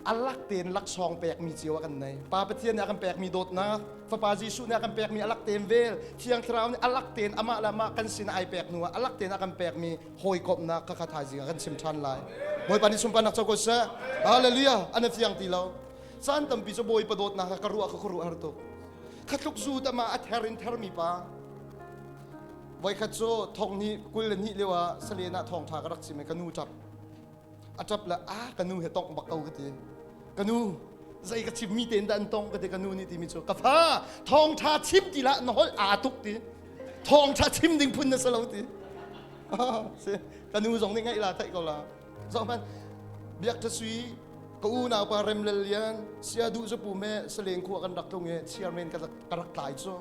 A lak tein laksawng pekmi cio a kan nei. Pa Pathian nih a kan pekmi dawtnak, Fapa Jesuh nih a kan pekmi a lak tein vel, Thiang Thlarau nih a lak tein amah le amah kan sin ai pek hnu ah a lak tein a kan pekmi hawikomhnak kha kha thaizing ah kan chim ṭhan lai. Bawipa nih sunparnak co ko seh. Hallelujah. An a fiang ti lo. Caan tampi cu Bawipa dawtnak kha ka ruah ka khuaruah har tuk. Kha tluk zu tama a ther in thermi pa. Voikhat cu thong hnih 22 lio ah Salen ah thawngṭha ka rak chim i ka nu ṭap. A ṭap le a ka nu he tongh bak ko ka ti. Ka nu zei ka chimmi tein dah an tong ka ti ka nu nih timi cu ka fa thawngṭha chim ti lah na holh aa tuk ti. Thawngṭha chim ding phun na si lo ti. Si ka nu zong nih ngaih la theih ko la. Zoh hmanh biak ṭha sui ka unau pa Rem Lel Lian sia duh zapu me Saleng khua kan rak tlung i chairman ka rak tlai cu.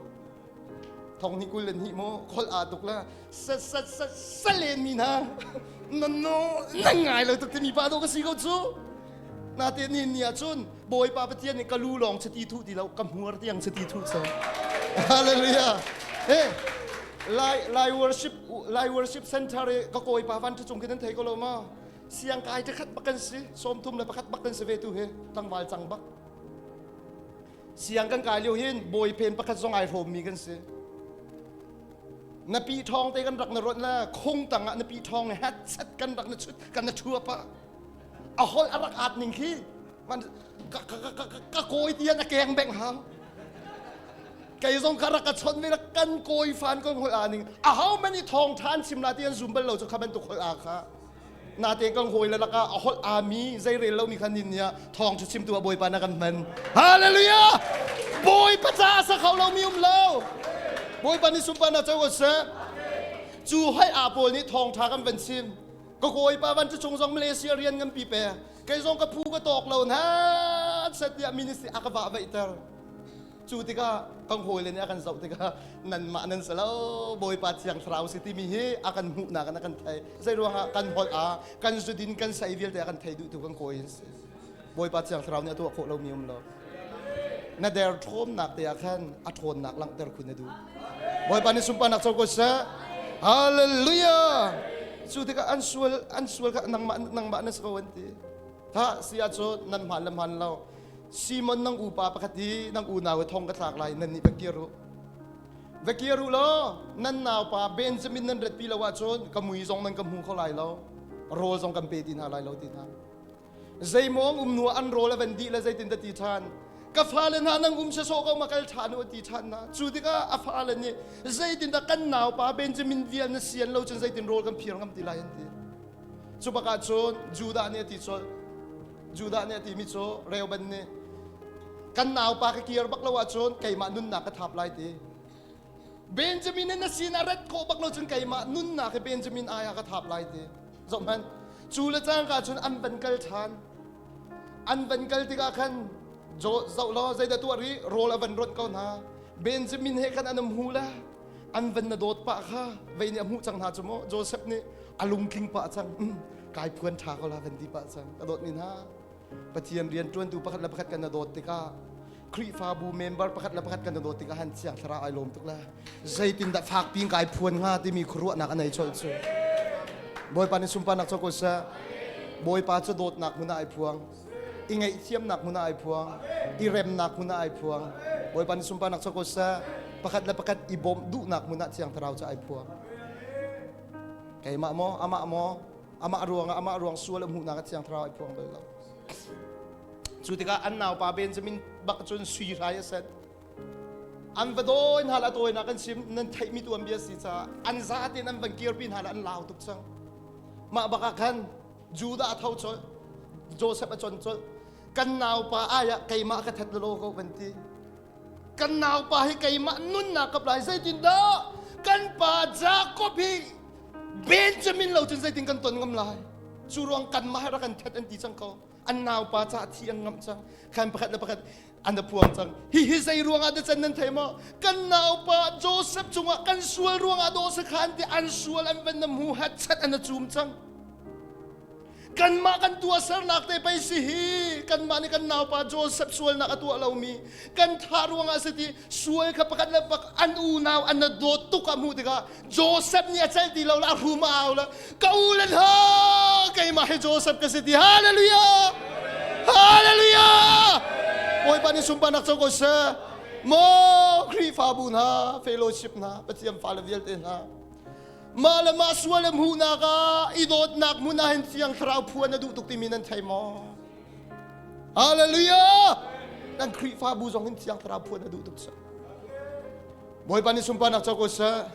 Thong hnih 22 maw khol aa tuk la sa sa sa sa len mi hna na no na ngai lo tuk timi pa do ka si ko cu na te ni ni ah cun bawipa pathian nih ka lu lawng chati thu ti lo ka hmuar tiang chati thu so hallelujah eh lai lai worship lai worship center i ka kawi pa van chung khi nan thei ko lo ma siang kai te khat bak kan si 31 bak kan si ve tu hi tlangval cang bak Siang kan kai lio hin bawi phen pakhat zong ai hrawmmi kan si. Na pi ṭhawng te kan rak na rawnh la khung tang ah na pi ṭhawng he chat kan rak na chut kan na ṭhuap ah a holh a rak at ning khi man ka ka ka ka ka kawi tian a keng beng hang kei zong kha rak ka chon ve kan kawi fan ko holh a ning a ho many thong than chim la tian zum bal lo chu kha bantuk holh a kha Natein kan hawi le lakah a holh aami zeirel lomi kha nin nih thawng cu chimtu ah Bawipa na kan hman. Hallelujah! Bawipa caah sa kho lomi um lo. Bawipa nih sunparnak co ko seh. Cu hoi aa pawl nih thawngṭha kan van chim. Ka kawipa van cu chung zong Malaysia rian nganpi pe. Kei zong ka phu ka tawk lo na set tiah ministry a ka vah vaihter. Cu tikah kan hawile nih a kan zoh tikah nanmah nan si lo Bawipa Thiang Thlarau si timi hi a kan hmuhnak in a kan thei. Zei ruangah kan holh ah kan zudin kan sei vialte a kan thei duhtu kan kawi an si. Bawipa Thiang Thlarau nih a tuah khawh lomi um lo. Na der ṭhawmnak te ah khan a ṭhawnnak langhter khun a duh. Bawipa nih sunparnak co ko seh. Hallelujah! Cu tikah an sual an sual kha nangmah nangmah na si ko an ti. Tha si ahcun nan hmaan le hmaan lo. Simon nang upa pakhat hi nang unau hi thong ka thlak lai nan nih va kir u. Va kir u law nan naupa Benjamin nan rat pi lo ahcun ka mui zong nan ka hmu kho lai lo. Rawl zong kan pe ti hna lai lo ti hna. Zeimawng um nu an rawl a van dih le zeitin dah ti ṭhan. Ka fale hna nang um sawsawh ko ma kal ṭhan u ti ṭhan na. Cu tikah a fale nih zeitin dah kan naupa Benjamin vial na sian lo cun zeitin rawl kan phir ngam ti lai an ti. Cu bak ah cun Judah nih a ti colh. Judah nih a timi cu Reuben nih kan naupa ka kir bak lo ahcun keimah nunnak ka thap lai ti. Benjamin in na sin a rat khawh bak lo cun keimah nunnak hi Benjamin ai ah ka thap lai ti. Zoh hmanh. Cu le cangka cun an van kal ṭhan. An van kal tikah khan zoh law zeidah tuah rih rawl a van ronh ko hna. Benjamin he khan an um hu le an van na dawt pah kha vei nih a hmuh cang hna cu maw Joseph nih a lungtling pah cang kai phuan ṭha ko la van ti pah cang ka dawt mi hna Pathian rian ṭuantu pakhat le pakhat kan na dawt tikah Khrihfabu member pakhat le pakhat kan na dawt tikah han Thiang Thlarau ai lawm tuk le zeitindah fak pin kai phuan hnga timi khuaruahnak a nei colh cu Bawipa nih sunparnak co ko seh Bawipa cu dawtnak hmun ah ai phuang i ngaihthiamnak hmun ah ai phuang i remnak hmun ah ai phuang Bawipa nih sunparnak co ko seh pakhat le pakhat i bawmh duhnak hmun ah Thiang Thlarau cu ai phuang keimah maw amah maw amah ruangah amah ruang sual a hmuhnak ah Thiang Thlarau ai phuang bal lo cu tikah an naupa Benjamin bak cun sui hrai a set an va dawi hna la tawinak kan chim nan theihmi tuan bia si caah an zaten an van kirpi hna la an lau tuk cang mah bak ah khan Judah a tho colh Joseph a chon colh kan naupa ai ah keimah ka that lo ko kan ti kan naupa hi keimah nunnak ka plai zeitindah kan pa Jacob hi Benjamin lo cun zeitin kan ton ngam lai cu ruang kan mah rak kan that an ti cang ko an naupa ca thi an ngamh cang khan pakhat le pakhat an a puang cang hi hi zei ruangah dah can nan thei maw kan naupa Joseph cungah kan sual ruangah dawh sakhan ti an sual an van na hmu hat chat an a cum cang Kanmah kan tuahsernak te pei si hi kanmah nih kan naupa Joseph sualnak a tuah lomi kan thah ruangah si ti sual kha pakhat le pak an unau an dawt tuk a hmuh tikah Joseph nih a celh ti lo la a hrum a au la ka u le hna keimah hi Joseph ka si ti hallelujah. Hallelujah! Bawipa nih sunparnak co ko seh. Maw Khrihfabu hna, fellowship hna, Pathian fale vialte hna. Mah le mah sual le hmuhnak ah i dawtnak hmun ah hin Thiang Thlarau phuan a duh tuk timi nan thei maw? Hallelujah! Nan Khrihfabu zong hin Thiang Thlarau phuan a duh tuk seh. Bawipa nih sunparnak co ko seh.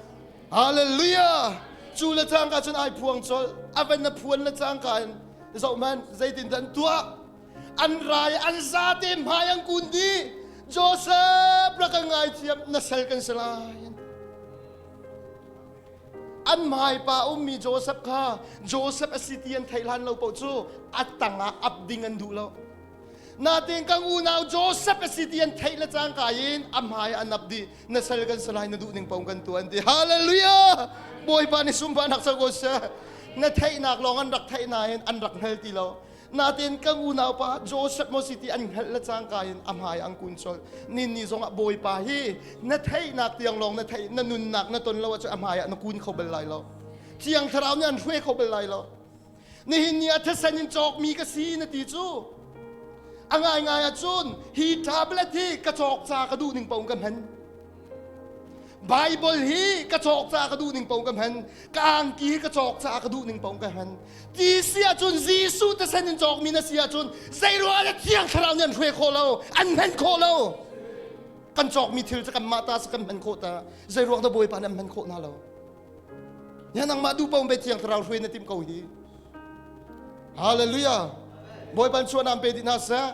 Hallelujah! Cu le cangka cun ai phuang colh. A van na phuan le cangka in zoh hmanh zeitin dah an tuah. An rai an zate hmai an kun dih. Joseph rak kan ngaithiam na sal kan si lai. An hmaipa ummi Joseph kha Joseph a si ti an theih hlan lo paoh cu a tangah ap ding an duh lo. Natin kan unau Joseph a si ti an theih le cangka in a hmai an ap dih. Na sal kan salai na duh ning paoh kan tuah an ti. Hallelujah! Bawipa nih sunparnak co ko seh. Na theihnak lawng an rak theih nain an rak hngal ti lo. Natin kan unau pa Joseph maw si ti an hngalh le cangka in a hmai an kun colh. Nin ni zongah Bawipa hi na theihnak tiang lawng na theih na nunnak na ton lo ahcun a hmai ah na kun kho bal lai lo. Thiang Thlarau nih an hruai kho bal lai lo. Nihin ni ah thisen in cawkmi ka si na ti cu. A ngaingai ahcun hi tablet hi ka cawk ca ka duh ning paoh ka hman. Bible hi ka cawk ca ka duh ning paoh ka hman. Ka angki hi ka cawk ca ka duh ning paoh ka hman. Ti si ahcun Jesuh thisen in cawkmi na si ahcun zeiruang ah Thiang Thlarau nih an hruai khawh lo, an hman khawh lo. Kan cawkmi thil cu kanmah ta si kan hman khawh ta. Zeiruang dah Bawipa nih an hman khawh hna lo? Ya nangmah duh paoh pe Thiang Thlarau hruai na timh ko hi. Hallelujah. Bawipa chuah nam pe dih hna seh.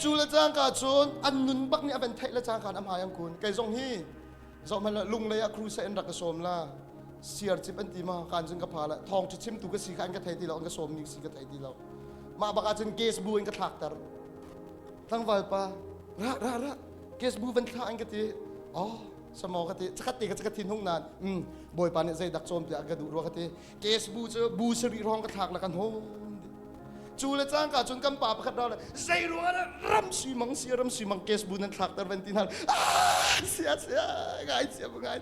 Cu le cangka cun an nun bak nih a van theih le cangka an hmai an kun. Kei zong hi zoh hmanh lung lei ah crusade an rak ka sawm la. Siar cip an ti ma kan cun ka pha la thawng ṭha chimtu ka si kha an ka thei ti lo an ka sawm ni si ka thei ti lo. Mah bak ah cun case bu in ka thlak ter. Tlangval pa ra ra ra case bu van thla an ka ti. Oh Samaw ka ti chakhat te ka ka thin hung nan um bawipa nih zeidak cawm tiah ka duh rua ka ti kes bu cu bu sarih hrawng ka thlak la kan hon cu le cangka cun kan pa pakhat ra le zei ruang ah ram sui mang si ram sui mang kes bu nan thlak ter van ti hna ah sia sia ngai sia ngai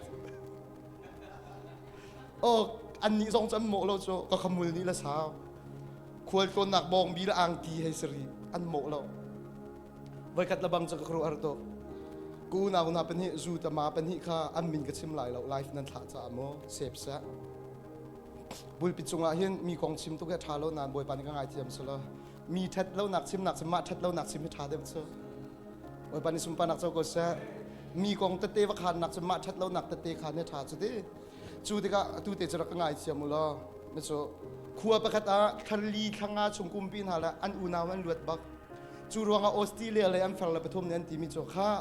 oh an nih zong cu an mawh lo cu ka khamul nih la sau khual tlawnnak bawng bi la angki hei sari an mawh lo Voikhat lebang cu ka khuaruah har tuk. Ka unau hna pahnih zu tama pahnih kha an min ka chim lai lo live nan thlah caah maw save seh. Pulpit cungah hin mi kong chim tuk hi a ṭha lo nain Bawipa nih ka ngaithiam selaw mi ṭhat lonak chimnak cun mah ṭhat lonak chim hi ṭha deuh cu. Bawipa nih sunparnak co ko seh. Mi kong tete va khannak cun mah ṭhat lonak tete khan hi ṭha cu ti. Cu tikah atu te cu rak ka ngaithiam u law cu khua pakhat ah thlarli thlanga chung kumpi hna le an unau an luat bak. Cu ruangah Australia lei an fer le pathum nih an timi cu kha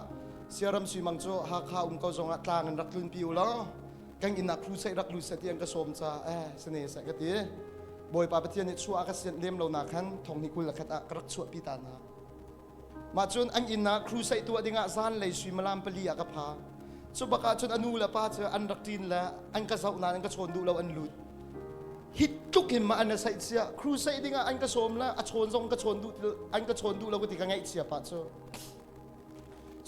Siaram Suimang cu Hakha um ko zongah tlang in rak tlunpi u law kan inn ah crusade rak lut seh ti an ka sawm ca eh sane seh ka ti. Bawipa Pathian nih chuah a ka sianh lem lo nak khan thong hi 21 ah ka rak chuahpi ta hna. Mah cun an inn ah crusade tuah dingah zanlei suimilam pali ah ka pha. Cu bak ah cun a nu le pa cu an rak ṭin le an ka zoh nain an ka chawn duh lo an lut. Hi tluk hin ma an saih cia crusade dingah an ka sawm la a chawn zong ka chawn duh an ka chawn duh lo ka ti ka ngaihchia pah cu.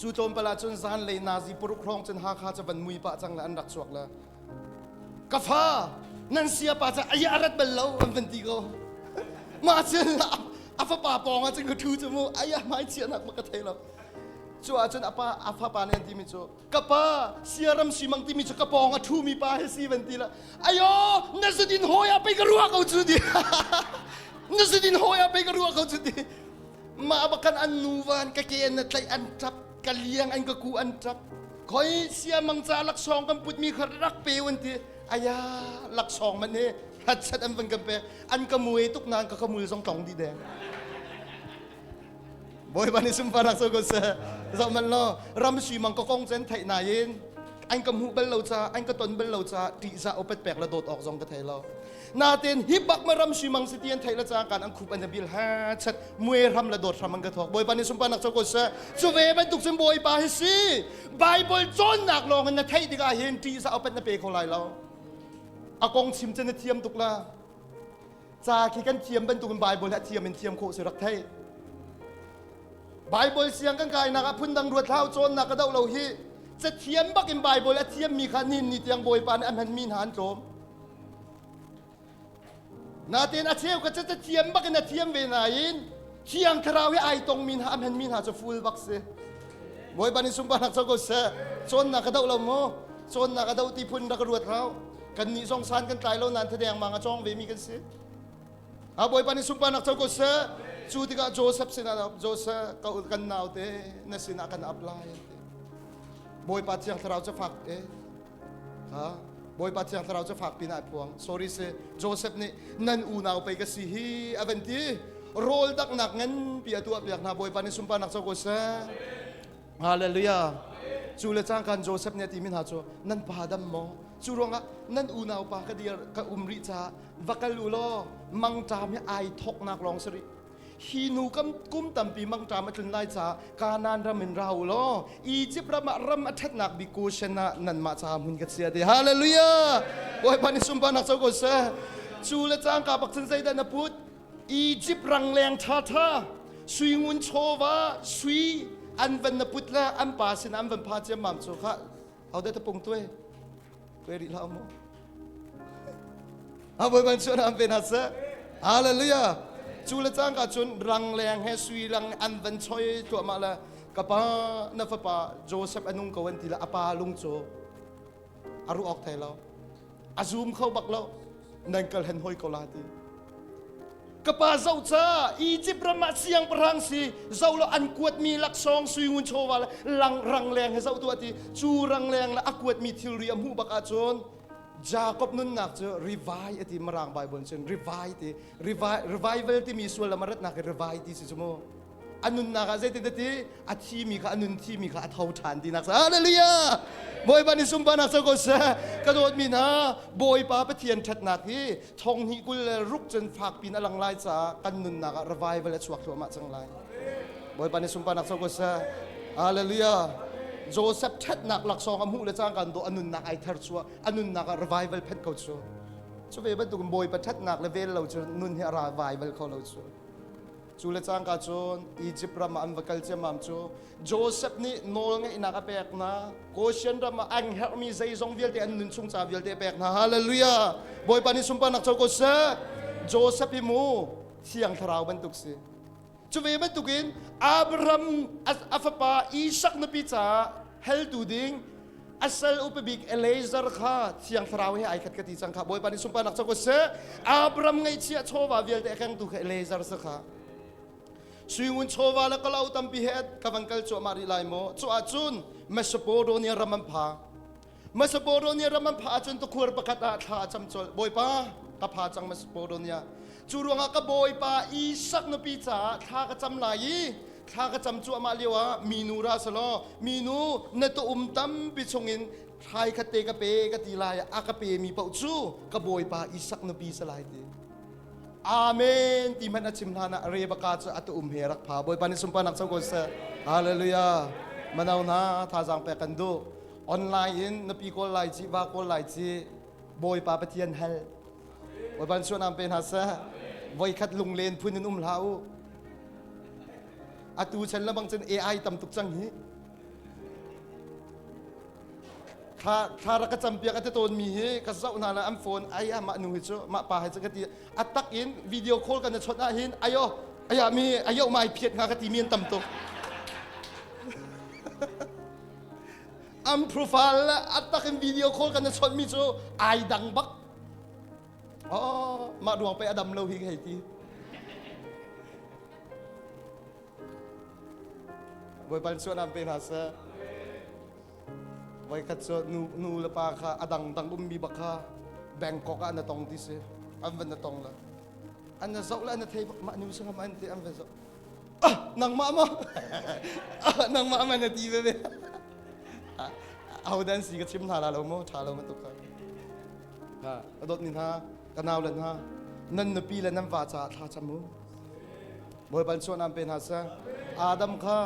Cu tlawmpal ah cun zanlei nazi paruk hrawng cun Hakha cu van mui pah cang le an rak chuak le ka fa nan sia pa ca ai a rat bal lo an van ti ko. Mah cun a fapa pawng ah cun ka ṭhu cu mu ai a hmai chiahnak ma ka thei lo. Cu ah cun a pa a fapa nih an timi cu ka pa siaram simang timi cu ka pawng a ṭhumi pa hi si van ti la ayo na zudin hawi ah pei ka ruah ko cu ti na zudin hawi ah pei ka ruah ko cu ti mah bakan an nu van ka ke an na tlaih an ṭap ka liang an ka ku an ṭap khoi siamang ca laksawng kan putmi kha rak pe un ti aya laksawng man hi hatchat an van kan pe an ka muai tuk nain ka kamul zong tlong dih deng Bawipa nih sunparnak co ko seh. Zoh hmanh law ram suimang ka kong cen theih nain an ka hmuh bal lo ca an ka ton bal lo ca ṭihzah upat pek le dawt awk zong ka thei lo. Natin hi bak ma ram suimang si ti an theih le ca kan an khup an bil ha chat muai ram le dawt hram an ka thawk. Bawipa nih sunparnak co ko seh. Cu ve bantuk cun Bawipa hi si. Bible cawnnak lawng in na theih tikah hin ṭihzah upat na pe kho lai lo. A kong chim cu na thiam tuk la. Ca khi kan thiam bantukin Bible hi a thiam in thiam khawh si rak thei. Bible siang kan kainak ah phundang ruat hlau cawnnak ka doh lo hi cathiam bak in Bible a thiammi kha nin ni tiang Bawipa nih a hmanmi hna an tlawm. Natin a cheu ka cathiam bak in a thiam ve nain. Thiang Thlarau hi ai tongmi hna a hmanmi hna cu full bak si. Bawipa nih sunparnak co ko seh. Cawnnak ka doh lo mu. Cawnnak a doh ti phun rak ruat hau. Kan nih zong san kan tlai lo nain thadeng mang a cawng ve mi kan si. Ha Bawipa nih sunparnak co ko seh. Cu tikah Joseph sinah Joseph kan naute na sinah kan apply ti. Bawipa Thiang Thlarau cu fak e. Ha Bawipa Thiang Thlarau cu fak pin ai phuang. Sorry si Joseph nih nan unau pei ka si hi a van ti. Rawl daknak nganpi a tuah piak hna Bawipa nih sunparnak co ko seh. Hallelujah. Cu le cangkan Joseph nih a timi hna cu nan pa dam maw? Cu ruangah nan unau pa ka dir ka um rih caah va kal u law mangṭam hi ai thawknak lawng si rih. Hi nu kam kum tampi mangṭam a tlun lai caah Kanaan ram in ra u law Egypt ram ah ram a ṭhatnak bik Goshen ah nanmah caah hmun ka chia ti. Hallelujah! Bawipa nih sunparnak co ko seh. Cu le cangka bak cun zeidah na put? Egypt rangleng ṭhaṭha sui ngun chawva sui an van na put le an pa sin an van pha ciammam cu kha hodah ta pung tuai tuai rih hlah mu a bawi ban chuan am ve na seh hallelujah cu le cangka cun rangleng he sui lang an van choi thluahmah le ka pa na fapa Joseph a nung ko an ti le a pa lung cu a ruh awk thei lo a zum kho bak lo nan kal hen hoi ko la ti ka pa zoh ca Egypt ram ah siangpahrang si zoh lo an kuatmi laksawng sui ngun chawva le lang rangleng he zoh tuah ti cu rangleng le a kuatmi thilri a hmuh bak ahcun Jacob nunnak cu revive ati Mirang Bible cun revive ti revival timi sullam a ratnak hi revive ti si cu mu a nunnak ah zeitin ti a thimi kha a nun thimi kha a tho ṭhan tinak sa hallelujah Bawipa nih sunparnak co ko seh ka dawtmi hna Bawipa Pathian ṭhatnak hi thong hnih 26 cun fak pin a lang lai caah kan nunnak ah revival a chuak thluahmah cang lai Bawipa nih sunparnak co ko seh hallelujah Joseph ṭhatnak laksawng a hmuh le cangka dawh a nunnak ai thar chuah a nunnak ah revival phanh ko cu cu ve bantukin Bawipa ṭhatnak le vel lo cu nun hi a revival kho lo cu Cu le cangka cun Egypt ram ah an va kal ciammam cu Joseph nih nawl ngeihnak a pek hna. Goshen ram ah an herhmi zeizong vialte an nun chung ca vialte a pek hna. Hallelujah! Bawipa nih sunparnak co ko seh. Joseph hi mu Thiang Thlarau bantuk si. Cu ve bantukin Abraham a fapa Isak nupi caah heltu ding a sal upa bik Eliezer kha Thiang Thlarau he ai khat ka ti cang kha Bawipa nih sunparnak co ko seh Abraham ngaihchiah chawva vialte a kengtu kha Eliezer si kha suingun chawva le kalau tampi he ka van kal cuahmah rih lai maw cu ahcun Mesopotamia ram an pha Mesopotamia ram an pha ahcun tukhur pakhat ah thla a cam colh Bawipa ka pha cang Mesopotamia cu ruangah ka Bawipa Isak nupi caah thla ka cam lai i thla ka cam cuahmah lio ah minu ra selaw minu na tuum tampi chungin hrai khat te ka pe ka ti lai a ka pe mi paoh cu ka bawipa Isak nupi si lai ti Amen ti hmanh a chim hlan ah Rebecca cu a tuum he rak pha bawipa nih sunparnak co ko seh hallelujah mano hna thazaang pek kan duh online in nupi kawl lai ci va kawl lai ci bawipa pathian hal bawipa nih suanam pe hna seh voikhat lunglen phun in um hlah u Atu chan le bang cun AI tam tuk cang hi. Thla thla rak ka campiak a ti tawn mi hi ka zoh hna la an phone ai ah mah nu hi cu mah pa hi cu ka ti a tak in video call kan i chawnh ah hin ayo aya mi ayo mai phiat nga ka ti mi an tam tuk. An profile le a tak in video call kan i chawnh mi cu ai dang bak. Oh, mah ruang pe a dam lo hi ka hei ti. Bawipa nih suanam pe hna seh. Voikhat cu nu, nu le pa kha a dangdang ummi bak kha Bangkok ah na tong ti si. An van na tong le. An na zoh le an na thei bak mah nu sangam an ti an van zoh. Ah, nangmah ma? Ah, nangmah ma na ti ve ve. Ahodan si ka chim hna la lo mu, ṭha lo ma tuk kha. Ha, a dawt ni hna, ka nau le hna, nan nupi le nan va caah thla cam u. Bawipa nih suanam pe hna seh. Adam kha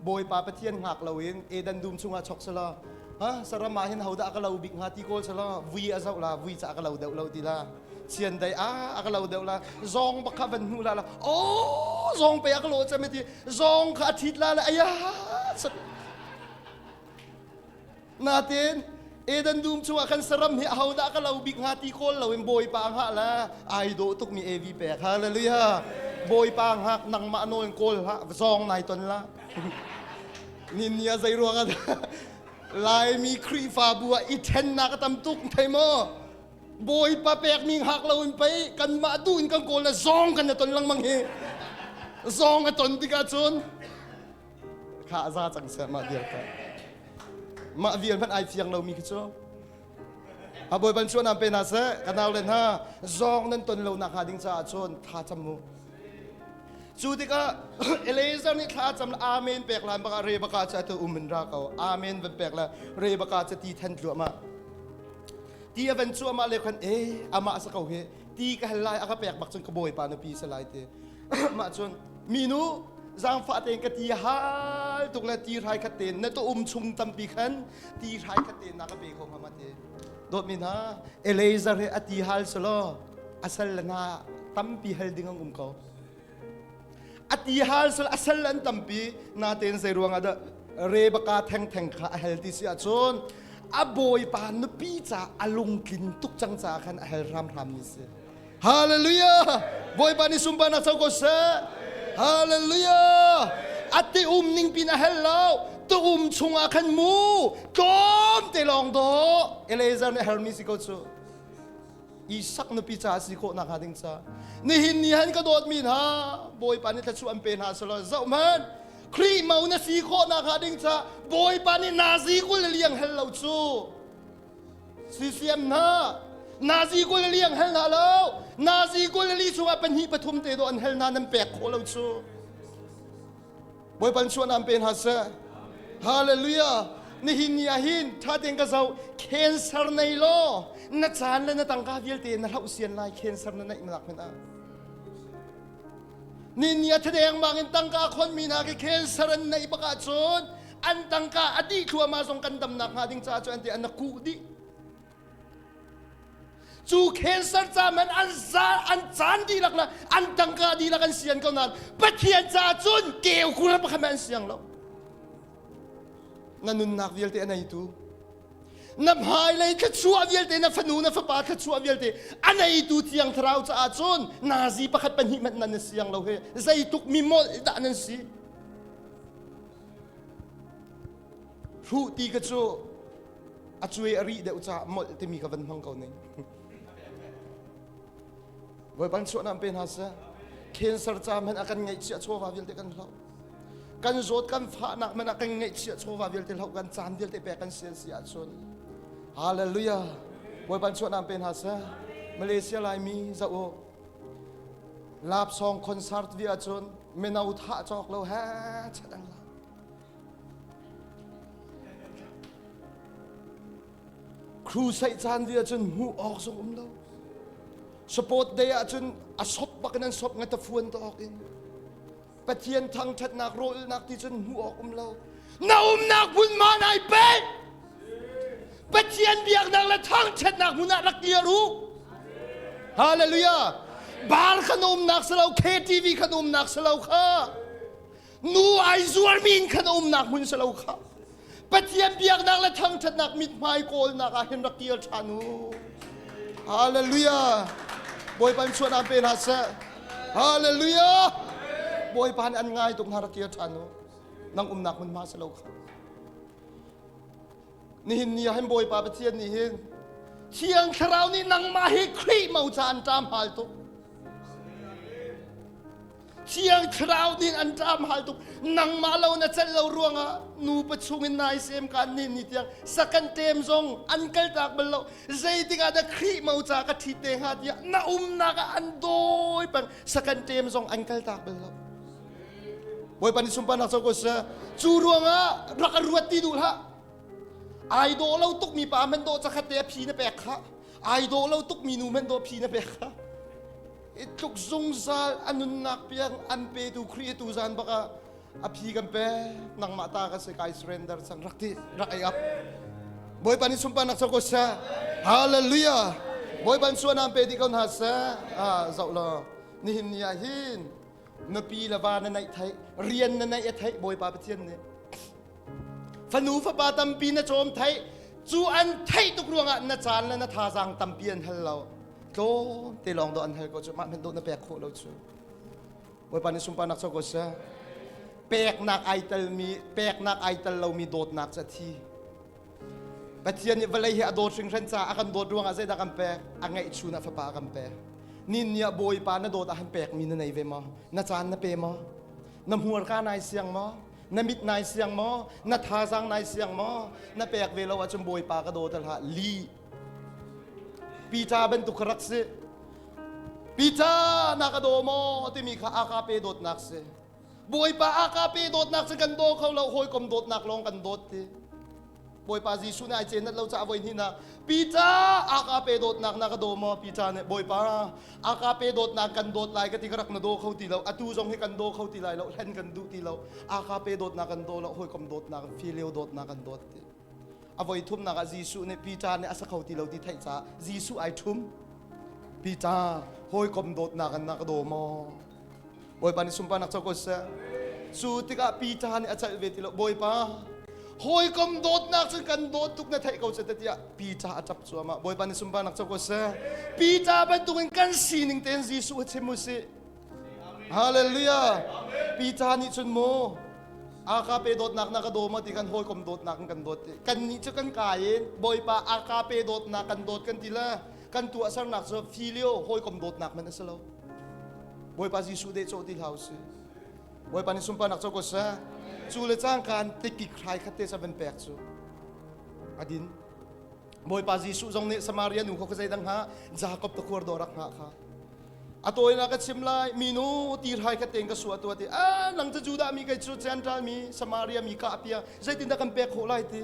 Bawipa Pathian hngak loin Eden dum chungah chok selaw ha saram ah hin hodah ka lo bik hnga ti kawl selaw vui a zoh la vui ca ka lo deuh lo ti la chian dei a ka lo deuh la zawng bak kha van hnu la la oh zawng pe a ka lo cem ti zawng kha a thit la le aya Natin Eden dum chungah khan saram hi ahodah ka lo bik hnga ti kawl loin Bawipa hngah la ai dawh tukmi Evi pek. Hallelujah. Bawipa hngak nangmah nawl kawl hlah zawng nai ton la. Ni ni ah zei ruang ah Laimi Khrihfabu ah i ṭhennak a tam tuk thei maw? Bawipa pekmi hngak lo in pei kanmah duh in kan kawl le zawng kan i ton lengmang hi. Zawng a ton tikah cun kha a za cang seh mah vial kha. Mah vial hmanh ai fiang lomi khi cu. A Bawipa cu nan pe hna seh ka nau le hna zawng nan ton lo nak hnga ding caah cun tha cam u. Cu tikah Eliezer nih thla cam le amen pek lan bakah Rebekah cu atu um in ra ko. Amen van pek le Rebekah cu ti than tluahmah. Ti a van cuahmah le khan e amah sa ko hi ti ka hal lai a ka pek bak cun ka bawipa nupi sa lai ti. Mah cun minu zaangfah tein ka ti hal tuk le ti hrai khat tein na tu um chung tampi khan ti hrai khat tein na ka pe kho hnga ma ti. Dawtmi hna Eliezer hi a ti hal selaw a sal le hna tampi hal ding an um ko. A ti hal sal a sal an tampi natein zei ruangah dah Rebecca thengtheng kha a hel ti si ahcun a bawipa nupi ca a lungtlin tuk cang caah khan a hel hramhram mi si. Hallelujah! Bawipa nih sunparnak co ko seh. Hallelujah! A ti um ning pin a hel lo. Tu um chungah khan mu tlawm te lawng dawh Eliezer nih a hermi si ko cu. Isak nupi ca si khawh nak hnga ding ca. Nihin ni han ka dawtmi hna Bawipa nih thluachuah an pe hna selaw zoh hmanh Khrih mo na si khawh nak hnga ding ca Bawipa nih nazi kul liang hel lo cu. CCM hna nazi kul li an hel hna lo nazi kul li chungah pahnih pathum te do an hel hna nan pek khawh lo cu Bawipa chuah nam pe hna seh Hallelujah nihin ni ah hin tha tein ka zoh cancer nei law na caan le na tangka vialte na hloh sian lai cancer na neih nak hmanh ah ni ni a thadeng bang in tangka khon mi hna khi cancer an neih bak ahcun an tangka a dih thluahmah zong kan damnak hnga ding caah cu an ti an kuh dih cu cancer ca man an za an caan dihlak le an tangka dihlak an sian ko nain Pathian caah cun keu kura pakhat an siang lo na nunnak vialte a neitu na hmailei thluachuah vialte na fanu na fapa thluachuah vialte a neitu thiang thlarau caah cun nazi pakhat pahnih hmanh nan siang lo he zeituk mi molh dah nan si Hruh ti ka cu a cuai a rih deuh caah molh timi ka van hmang ko ning. Bawipa chuah nam pe hna seh. Cancer ca hmanh a kan ngaihchiah chawva vialte kan hloh. Kan zawt kan fahnak hmanh ah kan ngaihchiah chawva vialte hloh kan caan vialte pek kan sian si ahcun. Hallelujah. Bawipa chuah nam pe hna seh. Malaysia Laimi zoh u. Lapsong concert vi ahcun mino thah cawk lo he chat an la. Crusade caan vi ahcun hmuh awk zong um lo. Support day ahcun a sop bak in an sop nga tafuan to awk in. Pathian thangṭhatnak rawlnak ti cun hmuh awk um lo. Na umnak hmunhma nai pe. Pathian biaknak le thangṭhatnak hmun ah rak kir u. Hallelujah. Bar khan umnak si lo, KTV khan umnak si lo kha. Nu ai zuarmi in khan umnak hmun si lo kha. Pathian biaknak le thangṭhatnak mithmai kawlnak ah hin rak kir ṭhan u. Hallelujah. Bawipa in chuahnak pe hna seh. Hallelujah. Bawipa nih an ngai tuk hna rak kir ṭhan u. Nang umnak hmunhma si lo kha. Nihin ni ah hin Bawipa Pathian nih hin Thiang Thlarau nih nangmah hi Khrih mo ca an ṭam hal tuk. Thiang Thlarau nih an ṭam hal tuk. Nangmah lo na celh lo ruangah nupa chungin nai sem kan ni ni tiang sakan ṭem zong an kaltak bal lo. Zeitik ah dah Khrih mo ca ka ṭhit te hnga tiah na umnak ah an dawi peng sakan ṭem zong an kaltak bal lo. Bawipa nih sunparnak co ko seh. Cu ruangah rak a ruat ti duh hlah. Ai dawh lo tukmi pa hmanh dawh cakhat te a phi na pek kha. Ai dawh lo tukmi nu hmanh dawh phi na pek kha. I tluk zungzal a nunnak piang an petu Khrih tu zan bak ah a phi kan pe nangmah ta ka si kai surrender cang rak ti rak ei up Bawipa nih sunparnak co ko seh Hallelujah Bawipa nih suanam pe dih ko hna seh ah zoh law nihin ni ah hin nupi le va na neih theih rian na neih a theih Bawipa Pathian nih fanu fapa tampi na cawm theih cu an theih tuk ruangah na caan le na thazaang tampi an hal lo tlawm te lawng do an hal ko cu mah hmanh do na pek khawh lo cu. Bawipa nih sunparnak co ko seh. Peknak ai telmi, peknak ai tel lomi dawtnak cu a thi. Pathian nih vawlei hi a dawt hringhran caah a kan dawt ruangah zeidah kan pek? A ngeihchun a fapa a kan pek. Nin ni ah Bawipa na dawt ah han pekmi na nei ve maw? Na caan na pe maw? Na hmurka nai siang maw? Na mit nai siang maw? Na thazaang nai siang maw? Na pek ve lo ahcun Bawipa ka dawt hlah li. Peter bantuk ka rak si. Peter na ka daw maw timi kha agape dawtnak si. Bawipa agape dawtnak cu kan daw kho lo hawikom dawtnak lawng kan dawt ti. Bawipa Jesuh nih ai cenat lo caah voi hnihnak Peter agape dawtnak na ka daw maw Peter nih Bawipa agape dawtnak kan dawt lai ka ti ka rak na daw kho ti lo atu zong hi kan daw kho ti lai lo hlen kan duh ti lo agape dawtnak kan daw lo hawikom dawtnak filio dawtnak kan dawt ti. A voi thumnak ah Jesuh nih Peter nih a sa kho ti lo ti theih caah Jesuh ai ṭhum. Peter, hawikom dawtnak in na ka daw maw? Bawipa nih sunparnak co ko seh. Cu tikah Peter nih a celh ve ti lo. Bawipa, hawikom dawtnak cu kan dawt tuk na theih ko seh tiah Peter a ṭap cuahmah. Bawipa nih sunparnak co ko seh. Peter bantukin kan sining tein Jesuh hi chim u sih. Hallelujah. Peter nih cun mu agape dawtnak na ka daw maw ti kan hawikom dawtnak in kan dawt ti. Kan nih cu kan kai in Bawipa agape dawtnak kan dawt kan ti le kan tuahsernak cu filio hawikom dawtnak man a si lo. Bawipa Jesuh deh cawh ti hlah usih. Bawipa nih sunparnak co ko seh. Cu le cangkaan tikik hrai khat te sa van pek cu a din. Bawipa Jesuh zong nih Samaria nu kha zeidang ha Jakob takhuar dawr rak hngah kha. A tawinak ka chim lai minu ti hrai khat tein ka suah tua ti a nang cu Judah mi kei cu Gentile mi Samaria mi ka apia zeitindah kan pek khawh lai ti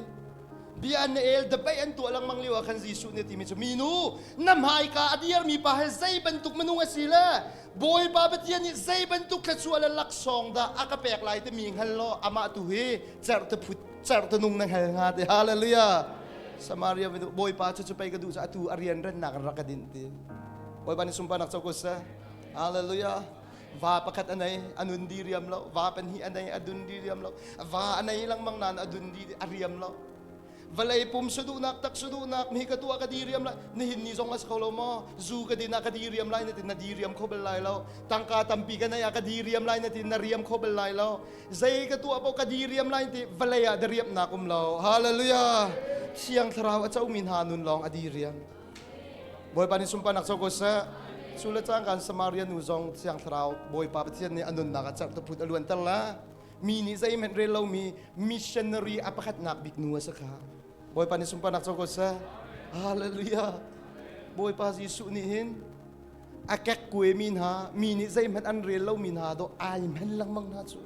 bia an el debate an tuah lengmang lio ah khan Jesuh nih a timi cu minu na hmaika a dirmi pa he zei bantuk minung a si le Bawipa Pathian nih zei bantuk thluachuah le laksawng dah a ka pek lai timi hngal law amah tu hi cerhte phut cerhte nung na hngal hnga ti hallelujah Samaria Bawipa cu cu pei ka duh cu atu a rian rennak rak ka dinh ti Bawipa nih sunparnak co ko seh. Hallelujah. Va pakhat a nei, a nun di riam lo. Va pahnih a nei, a dun di riam lo. Va a nei lengmang nain a dun di a riam lo. Vawlei pum suduhnak tak suduhnak mi ka tuah ka di riam lai. Nihin ni zong a si kho lo maw? Zu ka din ah ka di riam lai na ti na di riam kho bal lai lo. Tangka tampi ka nei ah ka di riam lai na ti na riam kho bal lai lo. Zei ka tuah paoh ka di riam lai ti vawlei ah diriamnak um lo. Hallelujah. Thiang Thlarau a comi hna nun lawng a di riam. Bawipa nih sunparnak co ko seh. Cu le cangka Samaria nu zong Thiang Thlarau Bawipa Pathian nih a nunnak ah cerhtu phut a luanter la. Mi nih zeihmanh rel lomi missionary a pakhatnak bik nu a si kha. Bawipa nih sunparnak co ko seh. Hallelujah. Bawipa Jesuh nih hin a kekkuai mi hna, mi nih zeihmanh an rel lomi hna do ai hman lengmang hna cu.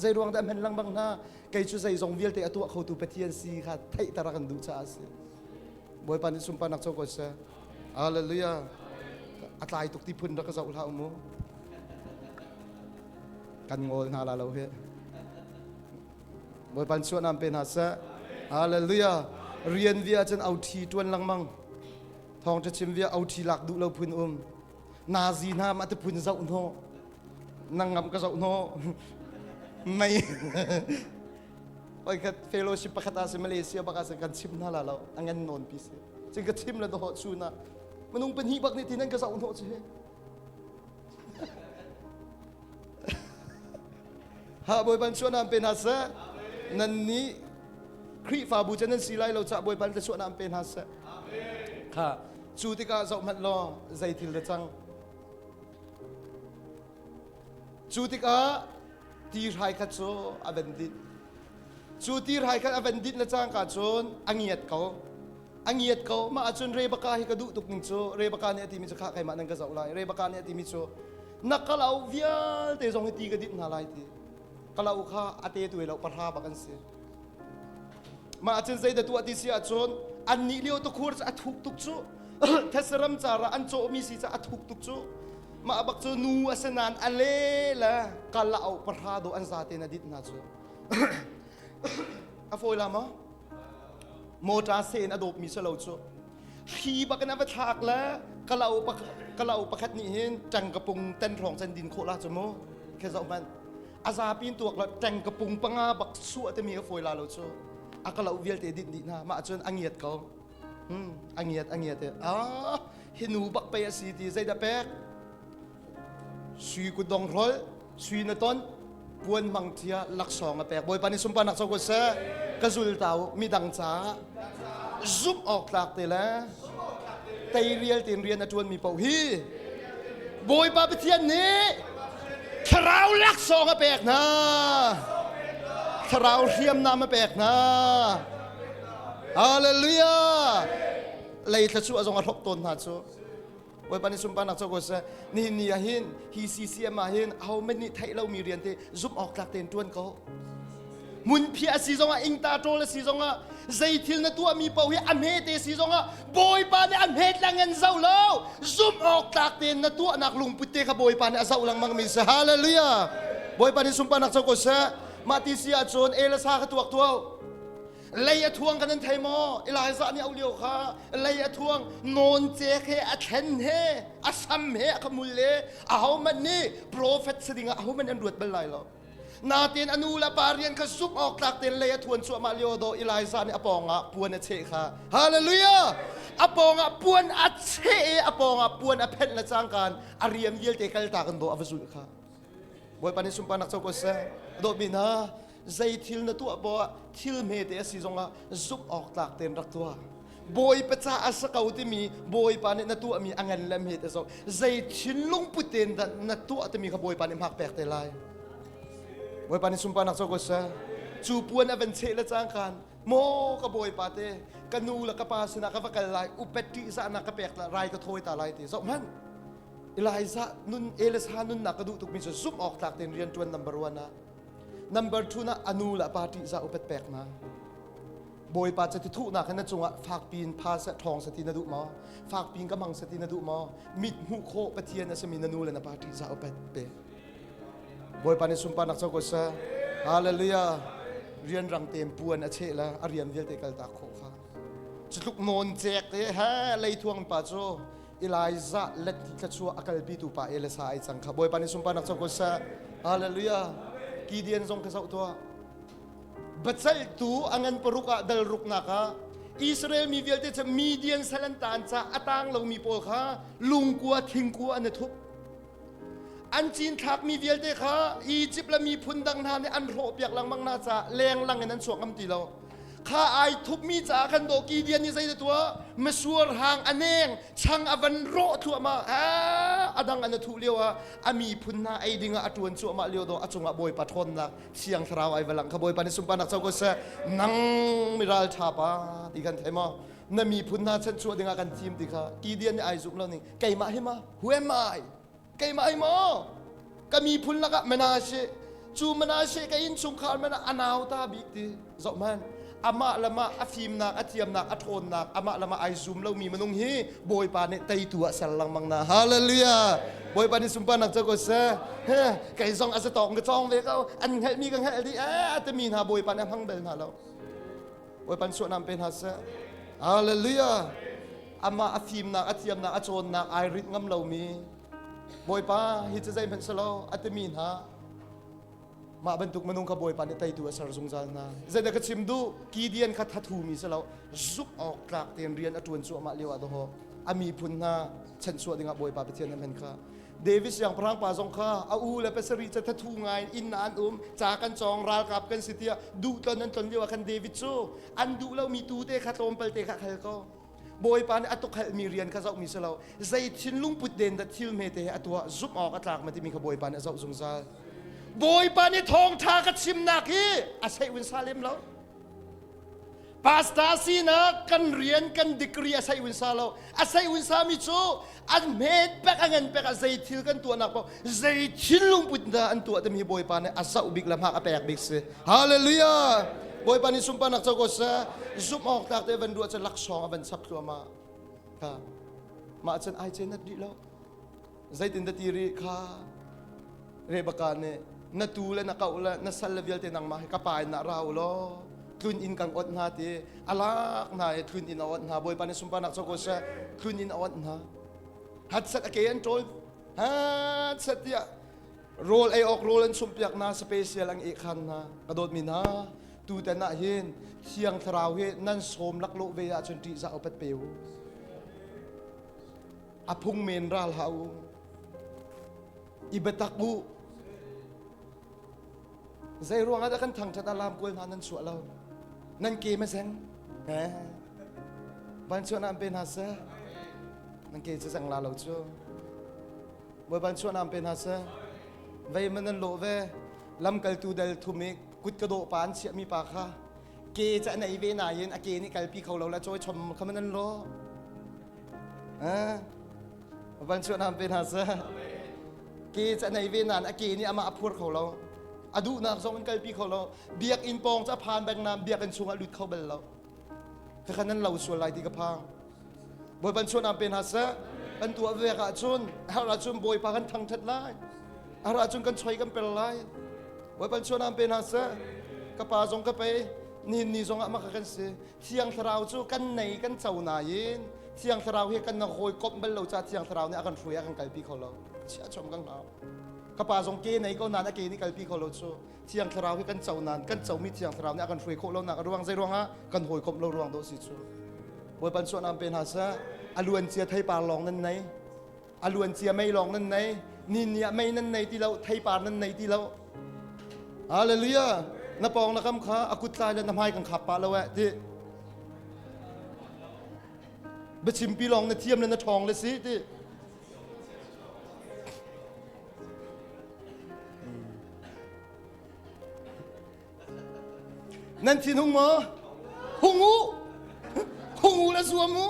Zei ruang dah hman lengmang hna? Kei cu zeizong vialte a tuah khotu Pathian si kha theihter a kan duh caah a si. Bawipa nih sunparnak co ko seh. Hallelujah. A tlai tuk ti phun rak ka zoh hlah mu. Kan ngol hna la lo he. Bawipa nih suah nam pe hna seh. Hallelujah. Rian via cun authi tuan lengmang. Thawng ṭha chim via authi lak duh lo phun um. Nazi hna mah te phun zoh hno. Nang ngam ka zoh hno. Mei. Voikhat fellowship pakhat ah si Malaysia bak ah si kan chim hna la lo a ngan nawn pi si cun ka chim le dawh chun ah minung pahnih bak nih tin an ka zoh hnawh cu hi ha bawipa chuah pe hna seh nan nih Khrihfabu cu nan si lai lo cah bawipa tla chuah pe hna seh kha cu tikah zoh hmanh law zei thil da cang Cu tikah ti hrai kha cu a van dinh. Cu ti hrai kha a van dinh le cangka cun a ngiat ko. A ngiat ko. Mah ahcun Rebecca hi ka duh tuk ning cu Rebecca nih a timi cu khah keimah nan ka zoh lai. Rebecca nih a timi cu na kalauk vialte zong hi ti ka dinh hna lai ti. Kalauk kha a te tu lo pahra bak an si. Mah ahcun zeidah tuah ti si ahcun annih lio tukhur cu a thuk tuk cu these ram car ah an cawhmi si cu a thuk tuk cu mah bak cu nu a si nain a le le kala au pahra do an zate na dit hna cu a fawi la maw motor se in a dawpmi si lo cu hri bak in a va thlak le kalau pakhat nih hin tangkapung ten hrawng can din khawh la cu mu khe zoh hmanh a zapi in tuak lo tangkapung panga bak suah timi a fawi la lo cu a kalau vialte dinh dih hna mah cun a ngiat ko a ngiat a ngiat ah hi nu bak pei a si ti zeidah pek sui kutdong hrol. Sui na ton puan hmang cia laksawng a pek. Bawipa nih sunparnak co ko seh. Ka zul ta u midang caah zumh awk tlak te le teirial tein rian a ṭuanmi paoh hi Bawipa Pathian nih thlarau laksawng a pek hna. Thlarau hriamnam a pek hna. Hallelujah! Lei thluachuah zong a hrok tawn hna cu. Bawipa nih sunparnak co ko seh. Nihin ni ah hin hi CCM ah hin ahohmanh nih theih lomi rian te zumh awk tlak tein ṭuan ko. Hmunphiah a si zongah ingta ṭawl a si zongah zei thil na tuahmi paoh hi a hmete si zongah Bawipa nih a hmet lang in zoh lo. Zumh awk tlak tein na tuahnak lungput te kha Bawipa nih a zoh lengmang mi si. Hallelujah! Bawipa nih sunparnak co ko seh. Mah ti si ahcun Elasa kha tuak tuah. Lei a thuang kan in thei maw? Elijah nih a lio kha lei a thuang nawn cek he a thlen he a sam he a khamul le ahohmanh nih prophet si dingah ahohmanh an ruat bal lai lo. Natin a nu le pa rian kha zumh awk tlak tein lei a thuan cuahmah lio do Elijah nih a pawngah puan a cheh kha. Hallelujah! A pawngah puan a cheh i a pawngah puan a phenh le cangkaan a rian vialte kaltak in dawh a va zulh kha. Bawipa nih sunparnak co ko seh. Dawtmi hna, zei thil na tuah poah thil hmete a si zongah zumh awk tlak tein rak tuah. Bawipa ca a sa ko timi Bawipa nih na tuahmi a ngan le hme te zong zei thinlung put tein dah na tuah timi kha Bawipa nih hmak pek te lai. Bawipa nih sunparnak co ko seh. Cu puan a van cheh le cang khan maw ka Bawipa te ka nu le ka pa sinah ka va kal lai upat ṭihzahnak ka pek rai ka thawi ta lai ti zoh hmanh. Elijah nun Elisa nunnak ka duh tukmi cu zumh awk tlak tein rian ṭuan number one ah number two na anu le pa ṭihzah upat pek na Bawipa cu tithuhnak in na cungah fakpi in pha seh ṭhawng seh ti na duh maw? Fakpi in ka hmang seh ti na duh maw? Mit hmuh khawh Pathian a simi na nu le na pa ṭihzah upat pe. Bawipa nih sunparnak co ko seh. Hallelujah. Rianrang tein puan a cheh le a rian vialte kaltak khawh kha. Cutluk nawn cek te he leithuang pa cu Elijah let thluachuah a kalpitu pa Elisa ai cang kha. Bawipa nih sunparnak co ko seh. Hallelujah. Gideon zong ka zoh tuah. Biaceihtu a ngan paruk ah dal ruknak ah Israel mi vialte cu Midian sal an taan caah a tang lomi pawl kha lungkua thingkua an i thup. An cinthlakmi vialte kha Izipt le miphun dang hna nih an hrawhpiak lengmang hna caah lenglang in an chuak ngam ti lo. Kha ai thupmi caah khan dawh Gideon nih zei tuah misuar hang a neng chang a van rawh thluahmah a dang an i thuh lio ah a miphun hna ei ding ah a ṭuan cuahmah lio dawh a cungah Bawipa ṭhawnnak Thiang Thlarau ai va lang kha Bawipa nih sunparnak co ko seh. Nang miral ṭha pa ti kan thei maw? Na miphun hna chanchuah dingah kan thim ti kha Gideon nih ai zumh lo ning keimah hi ma who am I? Keimah hi maw? Ka miphun lakah Manasseh cu Manasseh ka innchungkhar man ah a nauta bik ti zoh hmanh amah le mah a fimnak a thiamnak a ṭhawnnak amah le mah ai zum lomi minung hi Bawipa nih teitu ah ser lengmang na hallelujah Bawipa nih sunparnak co ko seh kei zong a zatawng ka cawng ve ko an hngalhmi ka hngalh dih a timi hna Bawipa nih a hmang bel hna lo Bawipa nih suahnam pe hna seh hallelujah amah a fimnak a thiamnak a cawnnak ai rinh ngam lomi Bawipa hi cu zeihmanh si lo a timi hna Mah bantuk minung kha Bawipa nih teitu a ser zungzal hna. Zeidah ka chim duh? Gideon kha thathumi si lo, zumh awk tlak tein rian a ṭuan cuahmah lio ah dawh a miphun hna chanchuah dingah Bawipa Pathian a hman kha. David siangpahrang pa zong kha a u le pasarih cu thathu ngai in inn ah an um, ca kan cawng, ralkap kan si tiah duh tlon an tlon lio ah khan David cu an duh lomi tuu te kha tlawmpal te kha a khal ko. Bawipa nih a tukhalhmi rian kha zohmi si lo zei thinlung put den dah thil hmete he a tuah zumh awk a tlak ma timi kha Bawipa nih a zoh zungzal. Bawipa nih thawngṭha ka chimnak hi a seih un sa lem lo. Pastor sinak kan rian kan degree a seih un sa lo. A seih un sa mi cu an hmet pek a ngan pek a zei thil kan tuahnak paoh zei thinlung put dah an tuah timi Bawipa nih a zoh bik le hmak a pek bik si. Hallelujah! Bawipa nih sunparnak co ko seh. Zumh awk tlak te van ruah cu laksawng a van chap thluahmah. Kha mah cun ai cenat rih lo. Zeitin dah ti rih kha Rebecca nih na tu le na kauh le na sal le vialte nangmah hi ka pa in ah ra u law tlun inn kan ot hna ti a lak hna i tlun inn a ot hna Bawipa nih sunparnak co ko seh tlun inn a ot hna hatsat a ke an ṭawl hatsat tiah rawl ei awk rawl an chumhpiak hna special an ihkhan hna ka dawtmi hna tutan ah hin thiang thlarau hi nan sawm laklawh ve ahcun ṭihzah upat pe u a phung men ral hlah u i biatak u. Zei ruangah dah kan thangṭhat ah lamkual hna nan chuah lo? Nan ke ma zeng? Eh? Van chuah pe hna seh. Nan ke cu zeng la lo cu. Bawipa chuah pe hna seh. Vei man nan lawh ve. Lamkaltu dal thum i kut ka dawh pa an chiahmi pa kha ke ca an ei ve nain a ke nih kalpi kho lo la cawi chom kha man nan lawh. Eh? Van chuah pe hna seh. Ke cu a nei ve nain a ke nih amah a phur kho lo. A duhnak zong in kalpi kho lo. Biakinn pawng cu a phan beng nain biakinn chungah lut kho bal lo. Khakha nan lo sual lai ti ka phang. Bawipa chuah pe hna seh. Kan tuah vek ahcun har ahcun Bawipa kan thangṭhat lai. Har ahcun kan choi kan per lai. Bawipa chuah pe hna seh. Ka pa zong ka pe. Nihin ni zong ah maka kan si. Thiang Thlarau cu kan nei kan co nain Thiang Thlarau hi kan hawikomh bal lo caah Thiang Thlarau nih a kan hruai a kan kalpi kho lo. Chia chom kan hau. Ka pa zong ke nei ko nain a ke nih kalpi kho lo cu. Thiang Thlarau hi kan co nain kan comi Thiang Thlarau nih a kan hruai khawh lo nak a ruang zei ruangah kan hawikomh lo ruang dawh si cu. Bawipa suah pe hna seh. A luan cia theipar lawng nan nei. A luan cia mei lawng nan nei. Ni ni ah mei nan nei ti lo, theipar nan nei ti lo. Hallelujah. Na pawng na kam kha a kut tlai le na hmai kan khap pah lo eh ti. Biachimpi lawng na thiam le na ṭhawng le si ti. Nan thin hung maw? Hung u! Hung u le zuam u!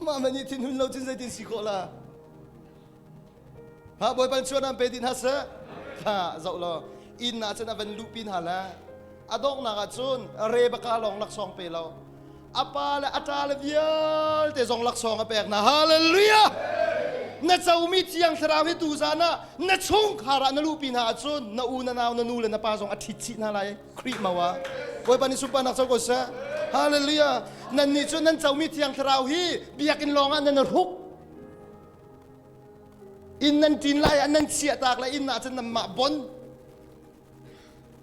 Mah man nih thin hun lo cun zeitin si khawh la? Ha Bawipa chuan an pe din ha seh. Kha zoh law inn ah cun a van luhpi hna le a donghnak ah cun Rebecca lawng laksawng pe lo. A pa le a ṭa le vialte zong laksawng a pek hna. Hallelujah! Na comi Thiang Thlarau hi tuzan ah na chungkhar ah na luhpi hna ahcun na u na nau na nu le na pa zong a ṭhit chih hna lai. Khrih mau ah. Bawipa nih sunparnak co ko seh. Hallelujah! Nannih cu nan comi Thiang Thlarau hi biakinn lawng ah nan hruk. Inn nan ṭin lai ah nan chiah tak le inn ah cun nanmah bon.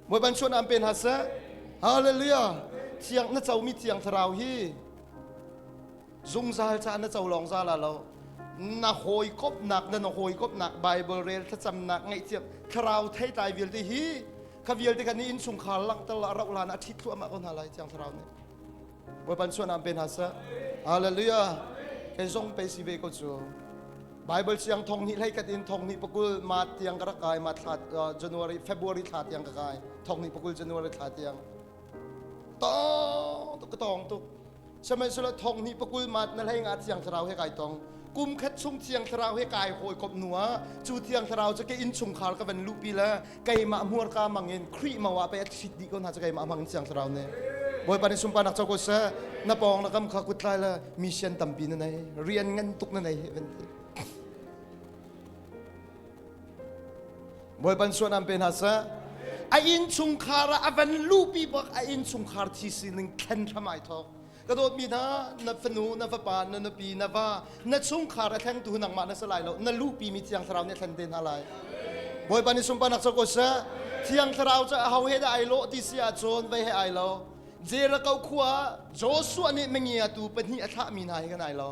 Bawipa chuan an pe hna seh. Hallelujah. Thiang na comi Thiang Thlarau hi zungzal ca na co lawng za la lo. Na hawikomhnak na hawikomhnak Bible rel thlacamnak ngaihthiam thlarau theitlai vialte hi kha vialte kha ni innchungkhar langhter la rauh hlan ah ṭhit thluahmah ko hna lai Thiang Thlarau nih. Bawipa chuan pe hna seh. Hallelujah. Kei zong pe si ve ko cu. Bible siang thong hnih hlei kat in thong hnih pakul ma tiang ka rak kai ma thla January February thla tiang ka kai thong hnih pakul January thla tiang tong tuk ka tong tuk sihmanhsehlaw thong hnih pakul mat na hlei nga thiang thlarau he kai tong kum khat chung thiang thlarau he kai hawi kop nu ah cu thiang thlarau cu ke inn chungkhar ka van luhpi le keimah hmurka mangin Khrih mau ah pei a thit dih ko hna cu keimah hmang in Thiang Thlarau nih Bawipa nih sunparnak co ko seh na pawng na kam kha kut tlai le mission tampi na nei rian ngan tuk na nei he van ti Bawipa suanam pe hna seh a inn chungkhar ah a van luhpi bak a inn chungkhar thi sining thlen hram ai thawk ka dawtmi hna na fanu na fapa na nupi na va na chungkhar a thlengtu nangmah na si lai lo na luhpi mi thiang thlarau nih a thlen te hna lai bawipa nih sunparnak co ko seh thiang thlarau cu aho he dah ai lawh ti si ahcun vei he ai lo Jericho khua Joshua nih mengiatu pahnih a thlahmi hna hi kan ai lo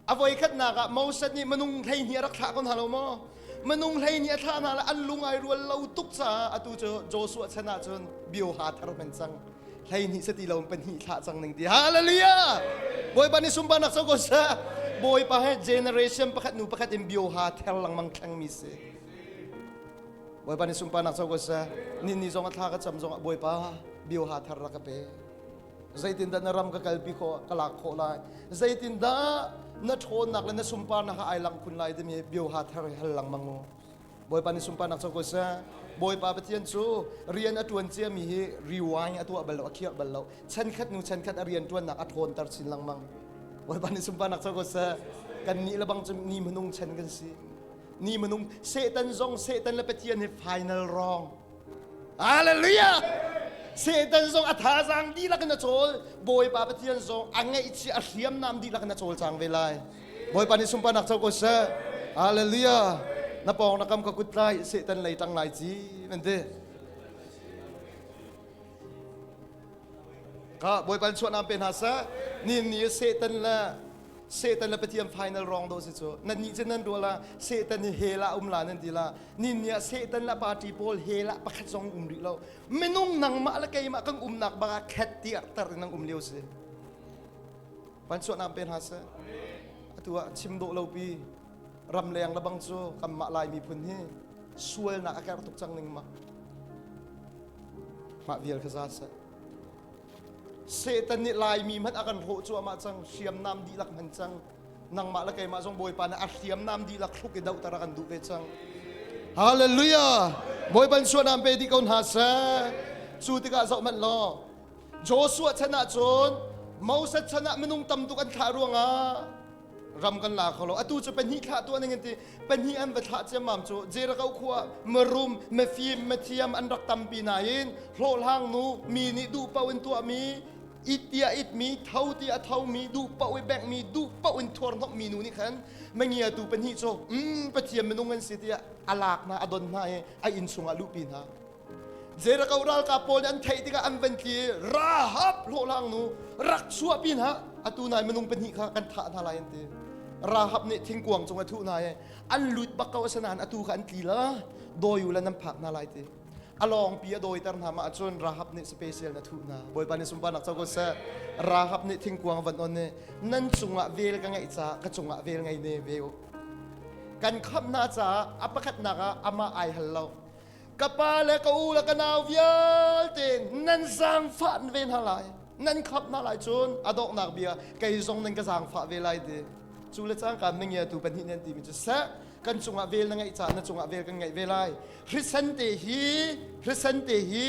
A voikhatnak ah Moses nih minung 12 a rak thlah ko hna lo maw? Minung 12 a thlah hna le an lung ai rual lo tuk caah atu cu Joshua chan ah cun bioha thar man cang. 12 sati lo pahnih thlah cang ning ti. Hallelujah! Bawipa nih sunparnak co ko seh. Bawipa he generation pakhat nu pakhat in bioha ther lengmang thlengmi si. Bawipa nih sunparnak co ko seh. Ni ni zong a thla ka cam zong ah Bawipa bioha thar rak ka pe. Zeitindah na ram ka kalpi khawh ka lak khawh lai? Zeitindah na ṭhawnnak le na sunparnak kha ai langh khun lai timi bioha thar hal lengmang u. Bawipa nih sunparnak co ko seh. Bawipa Pathian cu rian a ṭuan ciami hi rewind a tuah bal lo, a khiah bal lo. Chankhat hnu chankhat a rian ṭuannak a ṭhawnter chin lengmang. Bawipa nih sunparnak co ko seh. Kannih le bang cu ni minung chan kan si. Ni minung Satan zong Satan le Pathian hi final wrong. Hallelujah! Satan zong a thazaang dihlak in a cawl. Bawipa Pathian zong a ngaihchih a hriamnam dihlak in a cawlcang ve lai. Bawipa nih sunparnak co ko seh. Hallelujah! Na pawng na kam ka kut tlai Satan lei tang lai ci nan ti. Ka Bawipa nih chuahnak pe hna seh. Ni ni Satan le Satan le Pathian final wrong do si cu. Nan nih cu nan rual ah Satan hi hell ah um la nan ti la. Nin ni ah Satan le party pawl hell ah pakhat zong um rih lo. Minung nangmah le keimah kan umnak bak ah khet tiah tar in nan um lio si. Van chuahnak pe hna seh. Atu ah chim dawh lo pi ramleng le bang cu kanmah Lai miphun hi sualnak a kerh tuk cang ning ma. Mah vial kha za seh. Satan nih Laimi hmanh a kan hrawh cuahmah cang, hriamnam dihlak hman cang. Nangmah le keimah zong Bawipa nih a hriamnam dihlak hruk i dohter a kan duh ve cang. Hallelujah! Bawipa suanam pe dih ko hna seh. Cu tikah zoh hmanh law, Joshua chan ah cun Moses chan ah minung tam tuk an thlah ruangah ram kan la kho lo. Atu cu pahnih thlah tuah ning in ti pahnih an va thlah ciammam cu Jericho khua marum mafim mathiam an rak tampi nain hlawhhlang nu mi nih duh paoh in tuahmi it tiah itmi tho tiah thomi duh paoh i bengmi duh paoh in thuarhnawmhmi nu nih khan mangiatu pahnih cu pathian minung an si tiah a lak hna a don hna i a inn chungah luhpi hna. Jericho ralkap pawl nih an theih tikah an van tli i Rahab hlawhhlang nu rak chuahpi hna atu nai minung pahnih kha kan thah hna lai an ti. Rahab nih thingkuang cung a thuh hna i an lut bak ko asinain atu kha an tli la dawi u la nan phak hna lai ti. A lawngpi a dawiter hna mah ahcun Rahab nih special na thuh hna. Bawipa nih sunparnak co ko seh. Rahab nih thingkuang van on i nan cungah vel ka ngeih caah ka cungah vel ngei ne ve u. Kan khamh hna caah a pakhatnak ah amah ai hal lo. Ka pa le ka u le ka nau vialte nan zaangfah ve hna lai. Nan khap hna lai cun a donghnak bia kei zong nan ka zaangfah ve lai ti. Cu le cangka mingiatu pahnih nan timi cu seh kan cungah vel na ngeih caah na cungah vel kan ngeih ve lai. Hrisen te hi hrisen te hi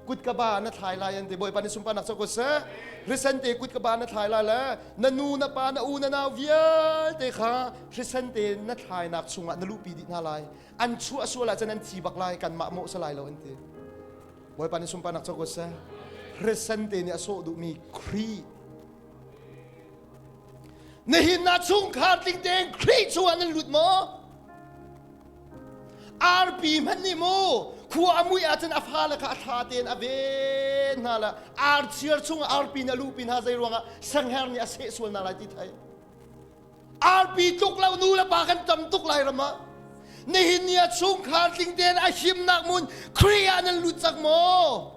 kut ka ba na thlai lai an ti. Bawipa nih sunparnak co ko seh. Hrisen te kut ka ba na thlai lai le na nu na pa na u na nau vialte kha hrisen te na thlainak chungah na luhpi dih hna lai. An chuah sual ahcun an thi bak lai kanmah mawh si lai lo an ti. Bawipa nih sunparnak co ko seh. Hrisen te nih a sawh duhmi Khrih. Nihin na chungkhar tling tein Khrih chungah nan lut maw? Arpi hmanh nih mu khua a muih ahcun a fale kha a thla tein a ven hna la archiar chungah arpi nih a luhpi hna zei ruangah sangher nih a seh sual hna lai ti thei. Arpi tluk lo nu le pa kan tam tuk lai ram ah. Nihin ni ah chungkhar tling tein a himnak mun Khrih ah nan lut cang maw?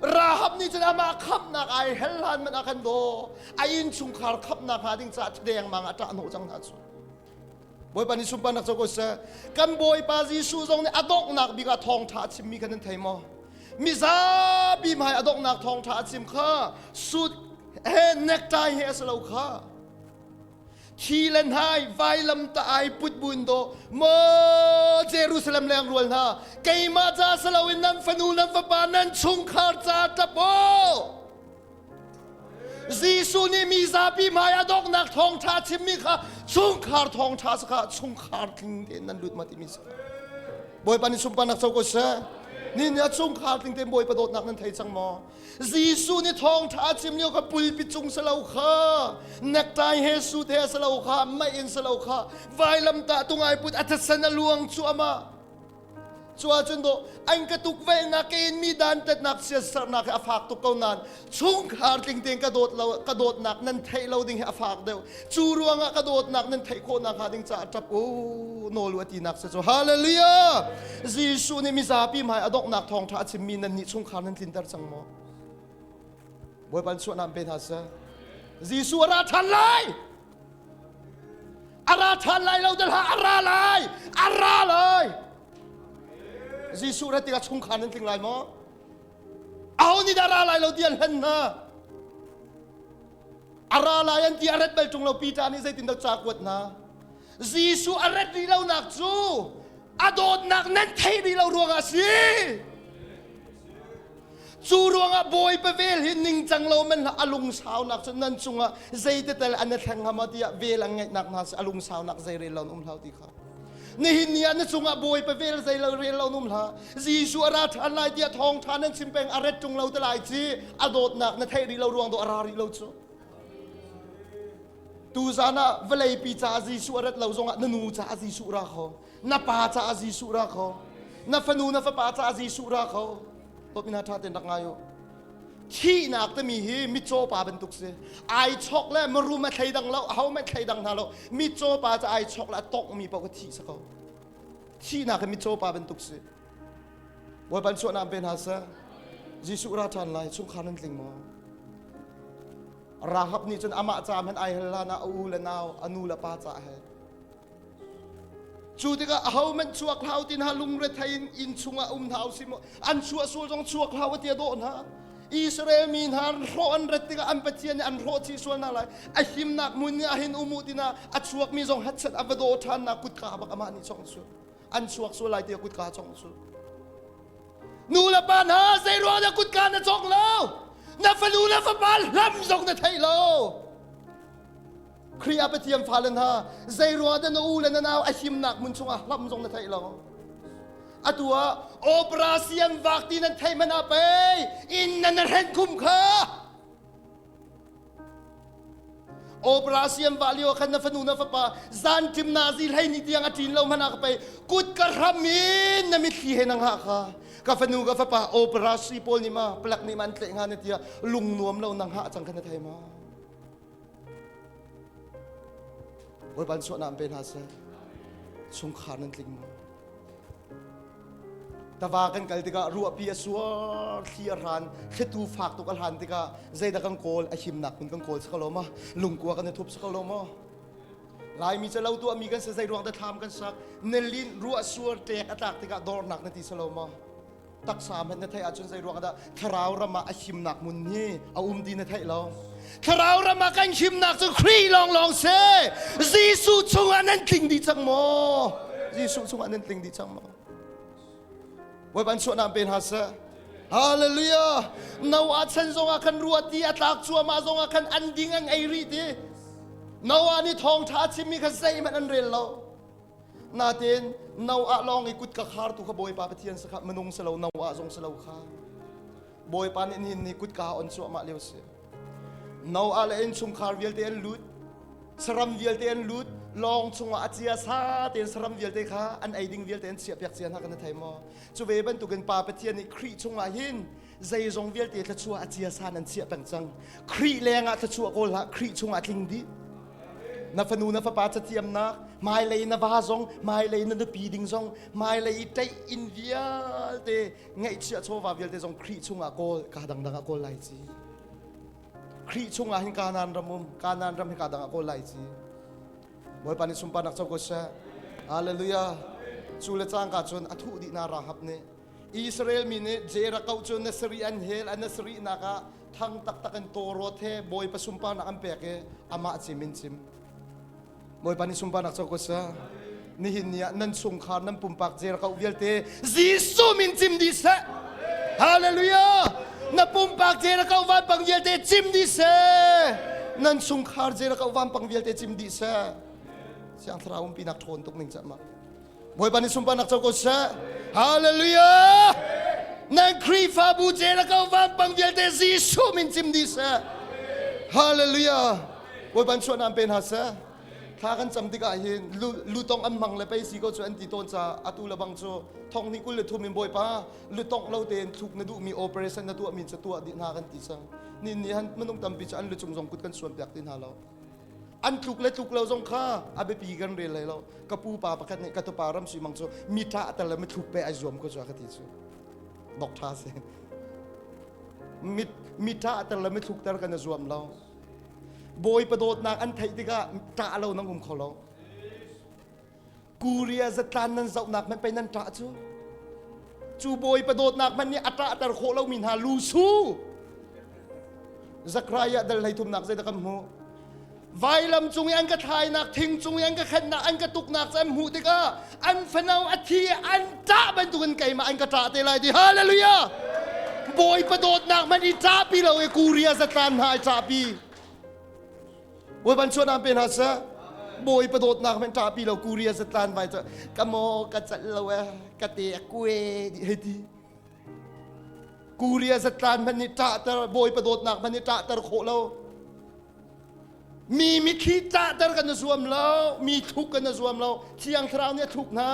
Rahab nih cun amah khamhnak ai hel hlan man a kan daw. A inn chungkhar khamhnak hnga ding caah dengmang a ṭah hnawh cang hna cu. Bawipa nih sunparnak co ko seh. Kan Bawipa Jesuh zong nih a donghnak bik ah thawngṭha a chimmi kha nan thei maw? Mizapi hmai a donghnak thawngṭha a chim kha suit he necktie he a si lo kha. Thi le hnai vailam ta ai put buin do maw Jerusalem leng rual hna keimah ca si loin nan fanu nan fapa nan chungkhar ca ṭap aw. Jesuh nih mi zapi hmai a donghnak thawngṭha chimmi kha chungkhar thawngṭha si kha chungkhar tling tein nan lut ma timi si kha. Bawipa nih sunparnak co ko seh. Ni nih a chungkhar tling tein Bawipa dawtnak nan thei cang maw? Jesuh nih thawngṭha a chim lio kha pulpit cung si lo kha, necktie he suit he si lo kha, mei in si lo kha, vailamtah tung ai put a thisen a luang cuahmah. Cu ahcun dawh an ka tukvelhnak ka inmi dantatnak siasarnak hi a fak tuk ko nain chungkhar tling tein ka dawt lo ka dawtnak nan theih lo ding hi a fak deuh. Cu ruangah ka dawtnak nan theih khawhnak hnga ding caah ṭap u nawl u a tinak si cu. Hallelujah! Jesuh nih mizapi hmai a donghnak thawngṭha a chimmi nan nih chungkhar nan tlinter cang maw? Bawipa in suahnak pe hna seh. Jesuh a ra ṭhan lai! A ra ṭhan lai lo hlah, a ra lai! A ra lai! Jesuh rat tikah chungkhar nan tling lai maw? Aho nih dah ra lai lo ti an hlen hna? A ra lai an ti a rat bal ṭung lo Peter nih zeitindah ca kuat hna? Jesuh a rat rih lonak cu a dawtnak nan theih rih lo ruangah a si. Cu ruangah Bawipa vel hi ningcang lo man hlah a lungsaunak cu nan cungah zeitetal an i thleng hnga maw tiah vel an ngeihnak hna a lungsaunak zei rel lo um hlah ti kha. Nihin ni ah na cungah Bawipa vel zei lo rel lo um hlah. Jesuh a ra ṭhan lai tiah thawngṭha nan chim peng a ret ṭung lo te lai ci a dawtnak na theih rih lo ruang do a ra rih lo cu. Tuzan ah vawleipi caah Jesuh a rat lo zongah na nu caah Jesuh ra kho. Na pa caah Jesuh ra kho. Na fanu na fapa caah Jesuh ra kho. Dawtmi hna ṭha tein rak ngai u. Thihnak timi hi mitcaw pa bantuk si. Ai chok le marum a thleidang lo, aho hmanh thleidang hna lo. Mitcaw pa cu ai chok le a tongh mi paoh kha thih si ko. Thihnak hi mitcaw pa bantuk si. Bawipa in chuahnak pe hna seh. Jesuh ra ṭhan lai, chungkhar nan tling maw? Rahab nih cun amah ca hmanh ai hal hlan ah a u le nau, a nu le pa ca a hal. Cu tikah ahohmanh chuak hlah ti hna lungrethei in inn chungah um hna usih maw an chuah sual zong chuak hlah ti a dawh hna. Israel mi hna hrawh an rat tikah an Pathian nih an hrawh chih sual hna lai. A himnak hmun nih ahin um u tina a chuakmi zong hatchet a va daw ṭhan na kutka bak amah nih chong su. An chuak sual lai ti a kutka chong su. Nu le pa hna zei ruang dah kutka na chong lo? Na fanu na fapa hlam zong na thei lo. Khrih ah Pathian fale hna, zei ruang dah na u le na nau a himnak hmun chungah hlam zong na theih lo? Atu ah operation vak ti nan theih hmanh ah pei inn nan hren khum kha. Operation vah lio khan na fanu na fapa zan ṭim nazi hlei ni tiang a ṭin lo hmanh ah ka pei kut ka hram in na mitthli he na ngah kha. Ka fanu ka fapa operation pawl nih ma plak nih ma an tleh hnga na tiah lung nuam lo na hngah cang kha na thei ma? Bawipa chuahnak an pe hna seh. Chungkhar nan tling maw? Tava kan kal tikah ruahpi a suar, thli a hran, thlitu fak tuk a hlan tikah zeidah kan kawl, a himnak hmun kan kawl si ko lo ma? Lungkua kan i thup si ko lo maw? Laimi cu lo tuahmi kan si zei ruang dah thlam kan sak? Nilin ruah suar ṭek a tlak tikah dornak na ti si lo maw? Taksa hmanh na theih ahcun zei ruang dah thlarau ram ah a himnak hmun hi a um ti na theih lo. Thlarau ram ah kan himnak cu Khrih lawnglawng si. Jesuh chungah nan tling dih cang maw? Jesuh chungah nan tling dih cang maw? Bawipa an chuahnak pe hna seh. Hallelujah! Noah chan zongah khan ruah ti a tlak cuahmah zongah khan an ding an ei rih ti. Noah nih thawngṭha a chimmi kha zeihmanh an rel lo. Natein Noah lawng i kut ka khartu kha Bawipa Pathian si kha minung si lo Noah zong si lo kha Bawipa nih nihin ni kutka on cuahmah lio si. Noah le innchungkhar vialte an lut saram vialte an lut lawng chungah a cia sa tein saram vialte kha an ei ding vialte an chiah piak cia hna kan thei maw cu ve bantukin pa Pathian nih Khrih chungah hin zeizong vialte thluachuah a cia san an chiah peng cang Khrih lengah thluachuah kawl hlah Khrih chungah tling dih na fanu na fapa cathiamnak hmailei na va zong hmailei na nupi ding zong hmailei i ṭeih inn vialte ngeihchiah chawva vialte zong Khrih chungah kawl ka dangdang ah kawl lai ci Khrih chungah hin Kanaan ram um Kanaan ram hi ka dang ah kawl lai ci Bawipa nih sunparnak co ko seh Hallelujah cu le cangka cun a thuh dih na Rahab nih Israel mi nih Jericho cu na sarih an hel an na sarihnak ah thang taktak in tawrawt he Bawipa sunparnak an pek i amah cim in cim. Bawipa nih sunparnak co ko seh. Nihin ni ah nan chungkhar nan pumpak Jericho vialte Jesuh min cim dih seh. Hallelujah! Na pumpak Jericho vampang vialte cim dih seh. Nan chungkhar Jericho vampang vialte cim dih seh. Siang thlarau umpinak ṭhawn tuk ning cah ma. Bawipa nih sunparnak co ko seh. Hallelujah! Nan Khrihfabu Jericho vampang vialte Jesuh min cim dih seh. Hallelujah! Bawipa chuahnak pe hna seh. Thla kan cam tikah hin lutong an hmang le pei si ko cu an ti tawn ca atu le bang cu thong ni 23 in Bawipa lutong lo tein thluk na duhmi operation na tuahmi cu tuah dih hna kan ti cang. Ni ni han minung tampi cu an lucung zong kut kan suan piak ti hna lo. An tluk le tluk lo zong kha a biapi kan rel hlei lo. Ka pu pa pakhat nih ka tupa ram sui mang cu mi ṭah tel le mithluk pe ai zuam ko cu a ka ti cu. Bok ṭha si. Mi ṭah tel le mithluk ter kan i zuam lo. Bawipa dawtnak an theih tikah ṭah lo nan um kho lo. Korea zatlan nan zohnak hmanh pei nan ṭah cu. Cu Bawipa dawtnak hmanh nih a ṭahter khawh lomi hna lusu. Zechariah dal hleithumnak zeidah kan hmuh? Vailam cung i an ka thlainak, thing cung i an ka khenhnak, an ka tuknak cu an hmuh tikah an fano a thi an ṭah bantukin keimah an ka ṭah te lai ti. Hallelujah! Bawipa dawtnak hmanh i ṭahpi lo i Korea zatlan hna i ṭahpi. Bawipa chuahnak pe hna seh. Bawipa dawtnak hmanh ṭahpi lo Korea zatlan vai cu ka maw ka calh lo e ka te a kue di hei ti. Korea zatlan hmanh nih ṭahter Bawipa dawtnak hmanh nih ṭahter khawh lo. Mi mitthli ṭahter kan i zuam lo, mi thluk kan i zuam lo. Thiang Thlarau nih a thluk hna.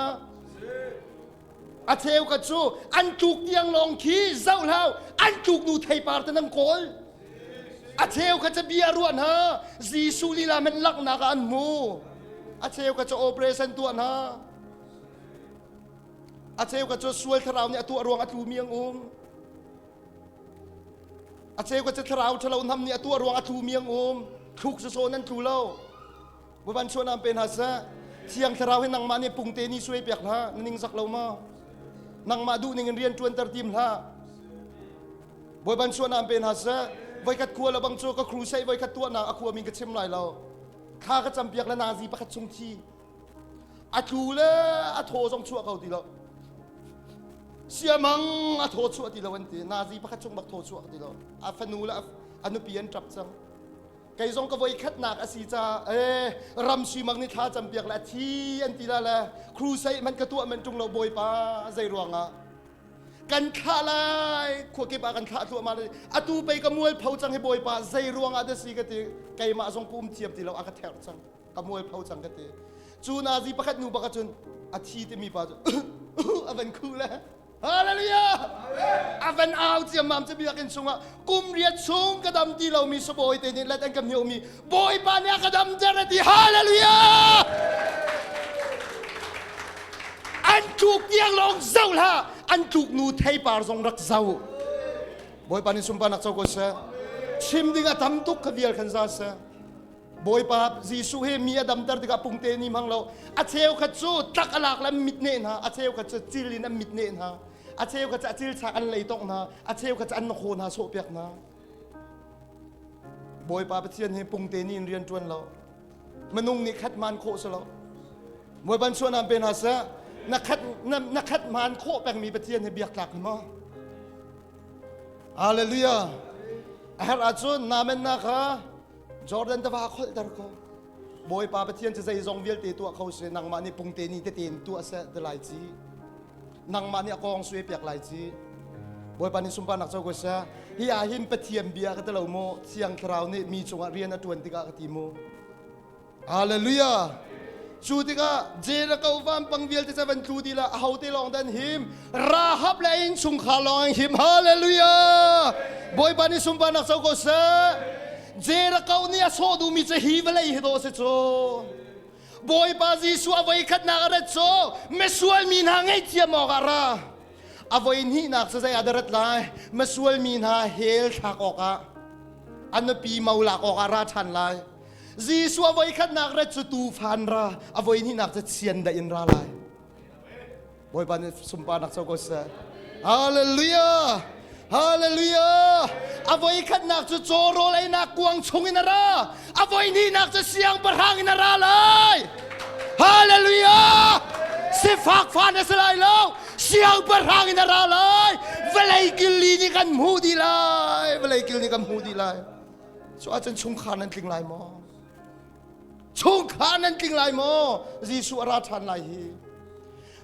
A cheu ka cu an tluk tiang lawng khi zoh hlau an tluk nu theipar te nan kawl. A cheu kha cu bia ruah hna Jesuh lila men laknak ah an hmu. A cheu kha cu operation tuah hna. A cheu kha cu sual thlarau nih a tuah ruang a tlumi an um. A cheu kha cu thlarau ṭhalo hnam nih a tuah ruang a tlumi an um. Thluk sawsawh nan tlu lo. Bawipa chuah pe hna seh. Thiang Thlarau hi nangmah nih pungte ni suai piak hlah. Na ningzak lo maw? Nangmah duh ning in rian ṭuanter tim hlah. Bawipa chuah pe hna seh. Voikhat khua le bang cu ka crusade voikhat tuahnak a khua min ka chim lai lo. Thla ka campiak le nazi pakhat chung thi. A tlu le a thaw zong chuah ko ti lo. Siamang a thaw chuah ti lo an ti. Nazi pakhat chung bak thaw chuah ti lo. A fanu le a nupi an ṭap cang. Kei zong ka voi khatnak a si ca ee ram simang nih thla campiak le a thi an ti la le crusade man ka tuah man ṭung lo bawipa zei ruangah kan thlah lai khuakip ah kan thlah thluahmah atu pei ka mualpho cang hi bawipa zei ruangah dah si ka ti keimah zong ka um thiam ti lo a ka therh cang ka mualpho cang ka ti cu nazi pakhat nu bak cun a thi timi pa cu a van khu le Hallelujah! A van au ciammam cu biakinn chungah kum riat chung ka dam ti lomi sabawi te nih let an ka miomi Bawipa nih a ka damter a ti. Hallelujah! An tluk tiang lawng zoh hlah, an tluk nu theipar zong rak zoh. Bawipa nih sunparnak co ko seh. Chim ding a tam tuk kha vial khan za seh. Bawipa Jesuh hi mi a damter tikah pungte ni hmang lo. A cheukhat cu tlak a lak le an mit neh hna, a cheukhat cu cil in an mit neh hna, a cheukhat cu a cil chak an lei tongh hna, a cheukhat cu an haw hna sawhpiak hna. Bawipa Pathian hi pungte ni in rian ṭuan lo. Minung nih khat man khawh si lo. Bawipa suanam pe hna seh. Na khat na, na khat man khawh pengmi Pathian hi biak tlak maw? Hallelujah. A herh ahcun namennak kha Jordan tiva kholhter ko. Bawipa Pathian cu zeizong vialte tuah kho si nangmah nih pungte ni tete in tuah seh ti lai ci. Nangmah nih a kong sui piak lai ci. Bawipa nih sunparnak co ko seh. Hi ah hin Pathian bia ka ti lo mu. Thiang Thlarau nih mi cungah rian a ṭuan tikah ka ti mu. Hallelujah. Cu tikah Jericho vampang vialte cu van tlu dih la ahote lawng dan him Rahab le a innchungkhar lawng an him. Hallelujah. Bawipa nih sunparnak co ko seh. Jericho nih a sawh duhmi cu hi vawlei hi dawh si cu. Bawipa Jesuh a voikhatnak a rat cu misual mi hna ngaihthiam awkah ra. A voi hnihnak cu zei ah dah rat lai? Misual mi hna hell thlak awkah a nupi mo lak awkah ra ṭhan lai. Jesuh a voikhatnak rat cu tuufan ra, a voihnihnak cu chiandeih in ra lai. Bawipa nih sunparnak co ko seh. Hallelujah! Hallelujah! A voikhatnak cu caw rawl einak kuang chung in a ra. A voihnihnak cu siangpahrang in a ra lai. Hallelujah! Sifak fa na si lai lo. Siangpahrang in a ra lai. Vawlei kil li nih kan hmuh dih lai. Vawlei kil nih kan hmuh dih lai. Cu ahcun chungkhar nan tling lai maw? Chungkhar nan tling lai maw? Jesuh a ra ṭhan lai hi.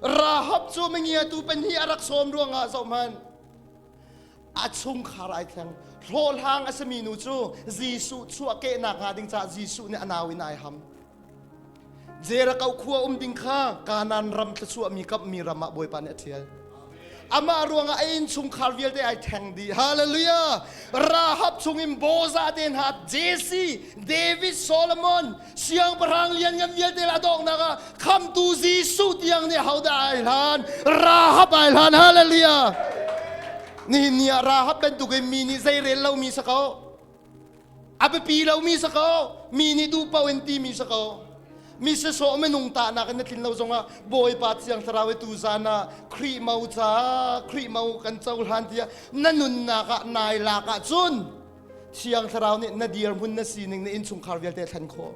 Rahab cu mingiatu pahnih a rak sawm ruangah zohhmanh. A chungkhar ai thleng. Hlawhhlang a simi nu cu Jesuh chuahkehnak hnga ding caah Jesuh nih a nau in ai ham. Jericho khua um ding kha Kanaan ram thluachuahmi kamhmi ram ah Bawipa nih a ṭhial. Amah ruangah a innchungkhar vialte ai ṭheng dih. Hallelujah! Rahab chungin Boza te hna, Jesse, David, Solomon, siangpahrang lianngan vialte le a donghnak ah khamtu Jesuh tiang nih hodah ai hlan? Rahab ai hlan. Hallelujah! Nihin ni ah Rahab bantukin mi nih zeirel lomi si ko. A biapi lomi si ko. Mi nih duh paoh in timi si ko. Mi sisawh minung tahnak in na tlin lo zongah Bawipa Thiang Thlarau i tuzan ah Khrih mo ca Khrih mo kan cohlan tiah na nunnak ah nai lak ahcun Thiang Thlarau nih na dirhmun na sining na innchungkhar vialte a thlen khawh.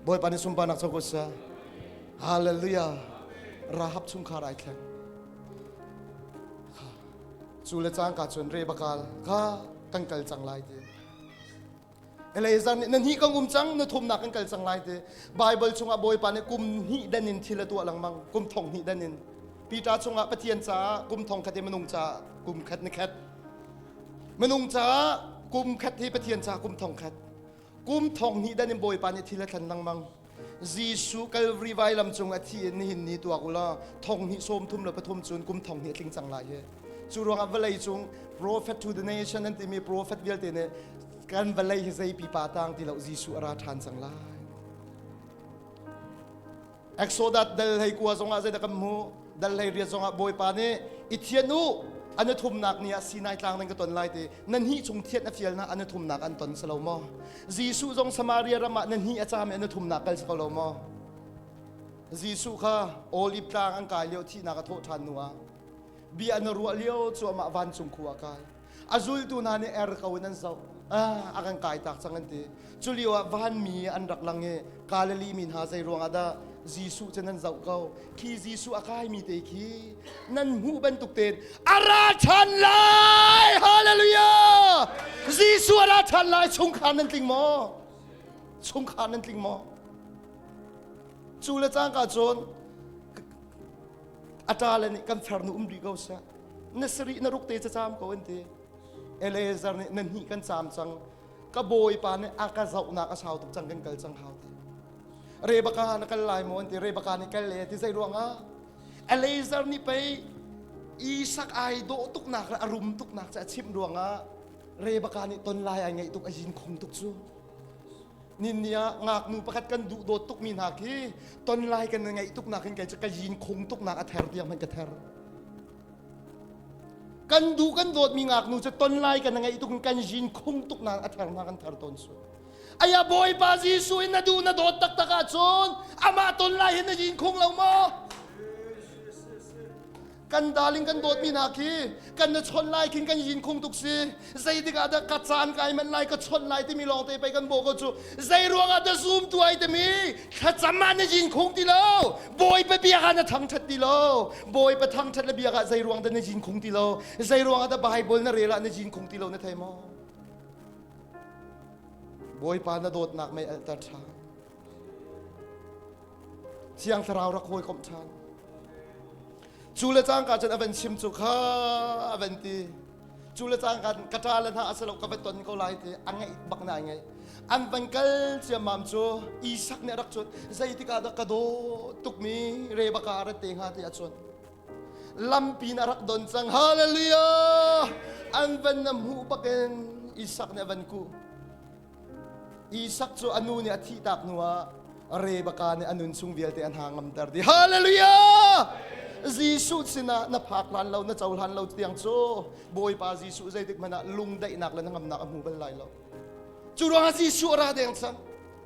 Bawipa nih sunparnak co ko seh. Hallelujah. Rahab chungkhar ai thleng. Cu le cangka cun Rebekah kha kan kal cang lai ti. Eliezer nih na hnih kan um cang na thumnak kan kal cang lai ti. Bible chungah Bawipa nih kum hnih dan in thil a tuah lengmang kum thong hnih dan in. Peter chungah Pathian caah kum thong khat i minung caah kum khat ni khat. Minung caah kum khat hi Pathian caah kum thong khat. Kum thong hnih dan in Bawipa nih thil a thlen lengmang. Jesuh Calvary vailam cung a thi in nihin ni tuak u law thong hnih sawm thum le pathum cun kum thong hnih a tling cang lai hi. Cu ruangah vawlei cung prophet to the nation an timi prophet vialte nih kan vawlei hi zei pipa tang ti lo Jesuh a ra ṭhan cang lai. Exodus dal hlei kua zongah zeidah kan hmuh? Dal hlei riat zongah Bawipa nih i thian u an i thumnak ni ah Sinai tlang nan ka ton lai ti nan hnih chung thian a fial na an i thumnak an ton si lo maw? Jesuh zong Samaria ram ah na hnih a caam i an i thumnak kal si ko lo maw? Jesuh kha Olive tlang an kai lio thihnak a thawh ṭhan hnu ah bia na ruah lio cu amah vancung khu ah kai. A zultu hna nih er ko in an zoh. Ah, a kan kai tak cang an ti. Cu lio ah vanmi an rak lang i Galilee mi hna zei ruangah dah Jesuh cu nan zoh ko. Khi Jesuh a kaimi te khi nan hmuh bantuk tein a ra ṭhan lai. Hallelujah! Jesuh a ra ṭhan lai. Chungkhar nan tling maw? Chungkhar nan tling maw? Cu le cangka cun a ṭale nih kan farnu um rih ko seh. Na sarih na ruk te cacaam ko an ti. Eliezer nih na hnih kan caam cang. Ka bawipa nih a ka zohnak a sau tuk cang kan kal cang hau ti. Rebecca na kal lai maw an ti. Rebecca nih kal le ti zei ruangah Eliezer nih pei Isak ai dawh tuknak le a rum tuknak cu a chimh ruangah Rebecca nih ton lai ai ngaih tuk a yin khung tuk cu. Ninni ah ngaknu pakhat kan duh dawt tukmi hna khi ton lai kan ngaih tuknak hin kei cu ka yin khung tuknak a ther tiang hmanh ka ther. Kan duh kan dawtmi ngaknu cu ton lai kan ngaih tuk kan yin khung tuknak a ther hna kan ther tawn su. Aya Bawipa Jesuh in na duh na dawt taktak ahcun amah ton lai hin na yin khung lo maw? Kan darling kan dawtmi hna khi kan na chawnh lai khin kan yin khung tuk si. Zeitik ah dah ka caan kai manh lai ka chawnh lai timi lawng te pei kan bawh ko cu. Zei ruang ah dah zoom tu ai timi thlacam ah na yin khung ti lo. Bawipa biak ah na thangthat ti lo. Bawipa thangthat le biak ah zei ruang dah na yin khung ti lo. Zei ruang ah dah Bible na rel ah na yin khung ti lo na thei maw? Bawipa na dawtnak mei alter ṭhan. Thiang Thlarau rak hawikomh ṭhan. Cu le cangka cun a van chim cu kha a van ti. Cu le cangka ka ṭa le hna a si lo ka va ton ko lai ti a ngaih bak na ngaih. An van kal ciammam cu Isak nih a rak cut. Zeitik ah dah ka daw tukmi Rebecca a rat te hnga ti a cuan. Lampi in a rak don cang. Hallelujah! An van na hmuh bakin Isak nih a van kuh. Isak cu a nu nih a thihtak hnuah Rebecca nih a nun chung vialte a hna ngamter dih. Hallelujah! Jesuh sinah na phak hlan lo, na cohlan lo tiang cu Bawipa Jesuh zeitik hmanh ah lungdaihnak le hnangamnak a hmu bal lai lo. Cu ruangah Jesuh a ra deng cang.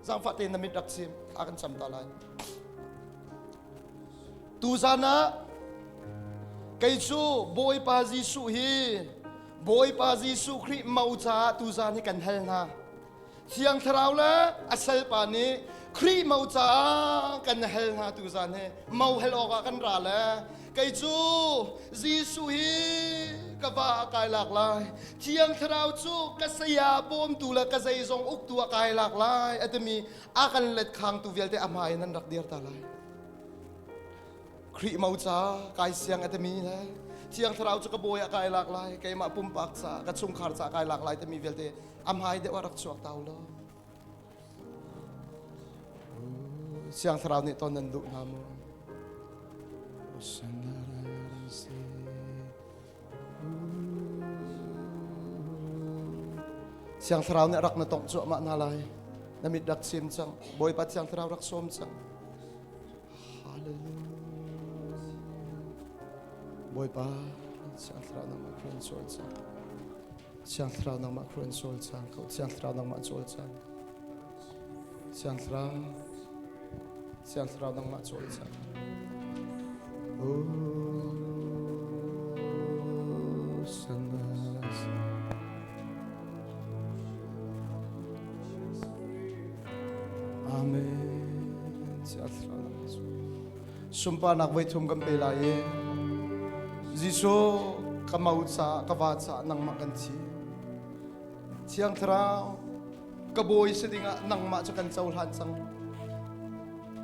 Zaangfah tein na mit rak chim, a kan cam ta lai. Tuzan ah kei cu Bawipa Jesuh hi Bawipa Jesuh Khrih mo caah tuzan hi kan hal hna. Thiang Thlarau le a salpa nih Khrih mo caah kan hal hna tuzan hi. Mo hal awkah kan ra le kei cu Jesuh hi ka va ah kai lak lai. Thiang Thlarau cu ka saya bawmtu le ka zeizong uktu ah kai lak lai a timi a kan let khangtu vialte a hmai in an rak dir ta lai. Khrih mo ca kai siang a timi le Thiang Thlarau cu ka bawi ah kai lak lai keimah pumpak ca ka chungkhar ca kai lak lai timi vialte a hmai deuh ah rak chuak tau lo Siang Thlarau nih ton nan duh hna mu Siang Thlarau nih rak na tongh cuahmah hna lai na mit rak sim cang Bawipa Thiang Thlarau rak sawm cang Hallelujah. Bawipa, Siang Thlarau nangmah khuan cawl cang. Siang Thlarau nangmah khuan cawl cang ko. Siang Thlarau nangmah cawl cang. Siang Thlarau, Siang Thlarau nangmah cawl cang. Oh, sanas. Amen. Sunparnak voi thum kan pe lai i Jesuh ka mau ca ka va ca nangmah kan thi. Thiang Thlarau ka bawi si dingah nangmah cu kan cohlan cang.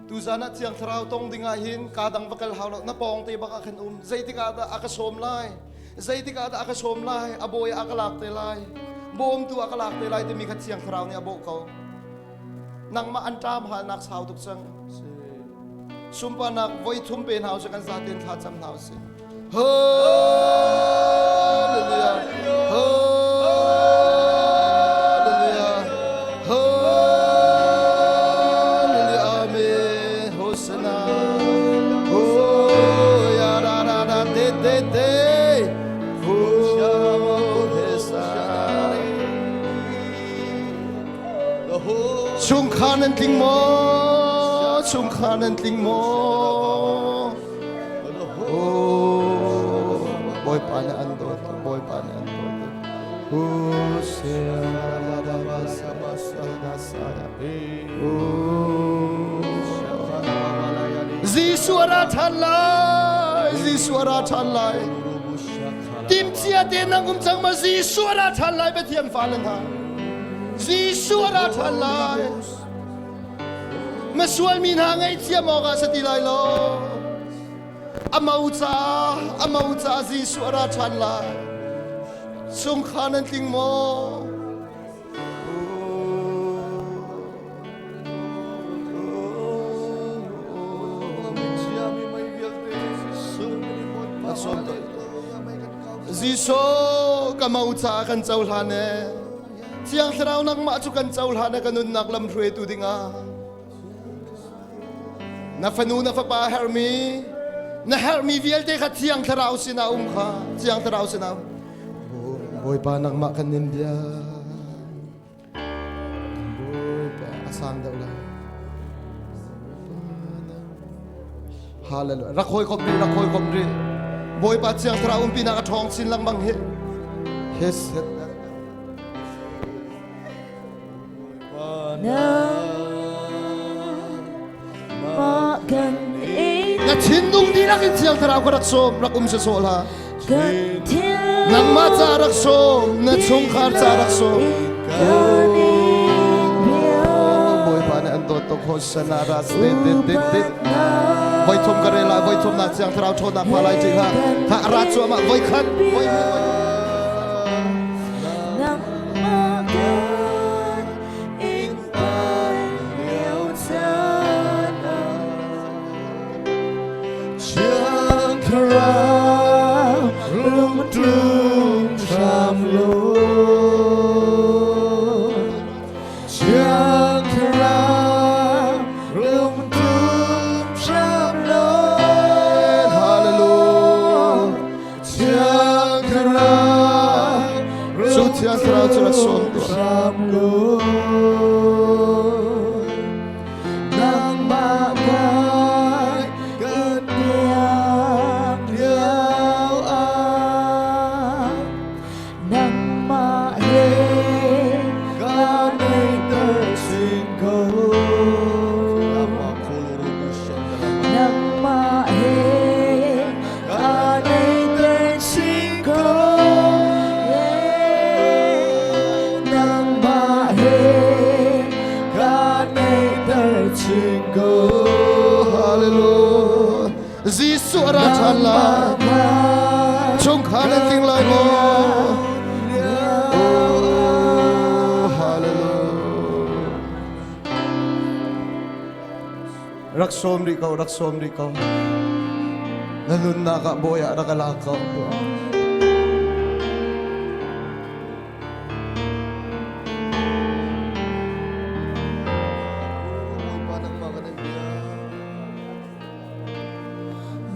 Tuzan ah Thiang Thlarau tong dingah hin ka dang va kal hau lo na pawng te bak ah khan um. Zeitik ah dah a ka sawm lai? Zeitik ah dah a ka sawm lai? A bawi ah a ka lak te lai. Bawmtu ah ka lak te lai timi kha Thiang Thlarau nih a bawh ko. Nangmah an ṭam halnak sau tuk cang. Sunparnak voi thum pe hna usih kan zaten thla cam hna usih. Hallelujah. Hallelujah. Hallelujah. Amen. Hosanna. Oh, ya ra ra ra te te te. Chungkhar nan tling maw? Chungkhar nan tling maw? Oh, Bawipa nih an dawt, Bawipa nih an dawt. Jesuh a ra ṭhan lai, Jesuh a ra ṭhan lai. Timcia te nang um cang ma Jesuh a ra ṭhan lai Pathian fale hna. Jesuh a ra ṭhan lai. Masual mi hna ngaihthiam awkah sa ti lai lo. A mo ca, a mo ca Jesuh a ra ṭhan lai. Chungkhar nan tling maw? Jesuh ka mo ca kan cohlan e. Thiang Thlarau nangmah cu kan cohlan e ka nunnak lam hruaitu dingah. Na fanu na fapa herhmi na herhmi vialte kha Thiang Thlarau sinah um kha Thiang Thlarau sinah um. Bawipa nangmah kan nin bia. Bawipa a sang deuh lai. Hallelujah. Rak hawi kom ri, rak hawi kom ri. Bawipa Thiang Thlarau umpi nak a ṭhawng chin lengmang hi. His Na thinlung dihlak in Thiang Thlarau ka rak sawm, rak um sawsawh hlah. Nangmah ca rak sawm, na chungkhar ca rak sawm. Bawipa nih an dawt tuk Hosanna ras te te te te. Voi thum ka rel lai, voi thum nak Thiang Thlarau ṭhawnnak hma lai ṭih hlah. Ha ra cuahmah voi khat, voi hnih, voi Cu Thiang Thlarau cu rak sawm tuah. Nangmah kai kan biak lio ah nangmah he kan neihter chin ko. Nangmah he kan neihter chin ko. Nangmah he kan neihter chin ko. Hallelujah. Jesuh a ra ṭhan lai. Chungkhar nan tling lai maw? Oh, hallelujah. Rak sawm rih ko, rak sawm rih ko. Na nunnak ah bawi ah rak la ko.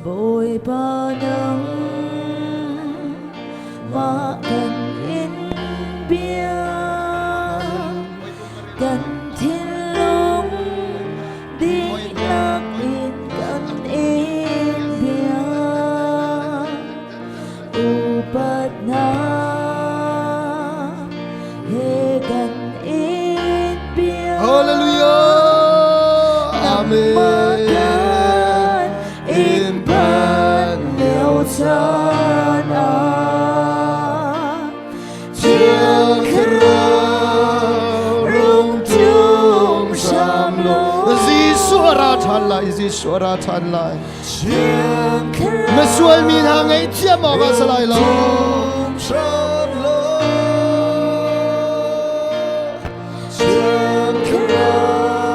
Bawipa nang mah kan in bia kan thinlung dihlak in kan in bia upatnak he kan in bia Hallelujah. Amen. Nangmah in pan lio caan ah Thiang Thlarau rung ṭum hram law Jesuh a ra ṭhan lai, Jesuh a ra ṭhan lai. Thiang Na sualmi hna ngaihthiam awk ah si lai lo. Hram law Thiang Thlarau.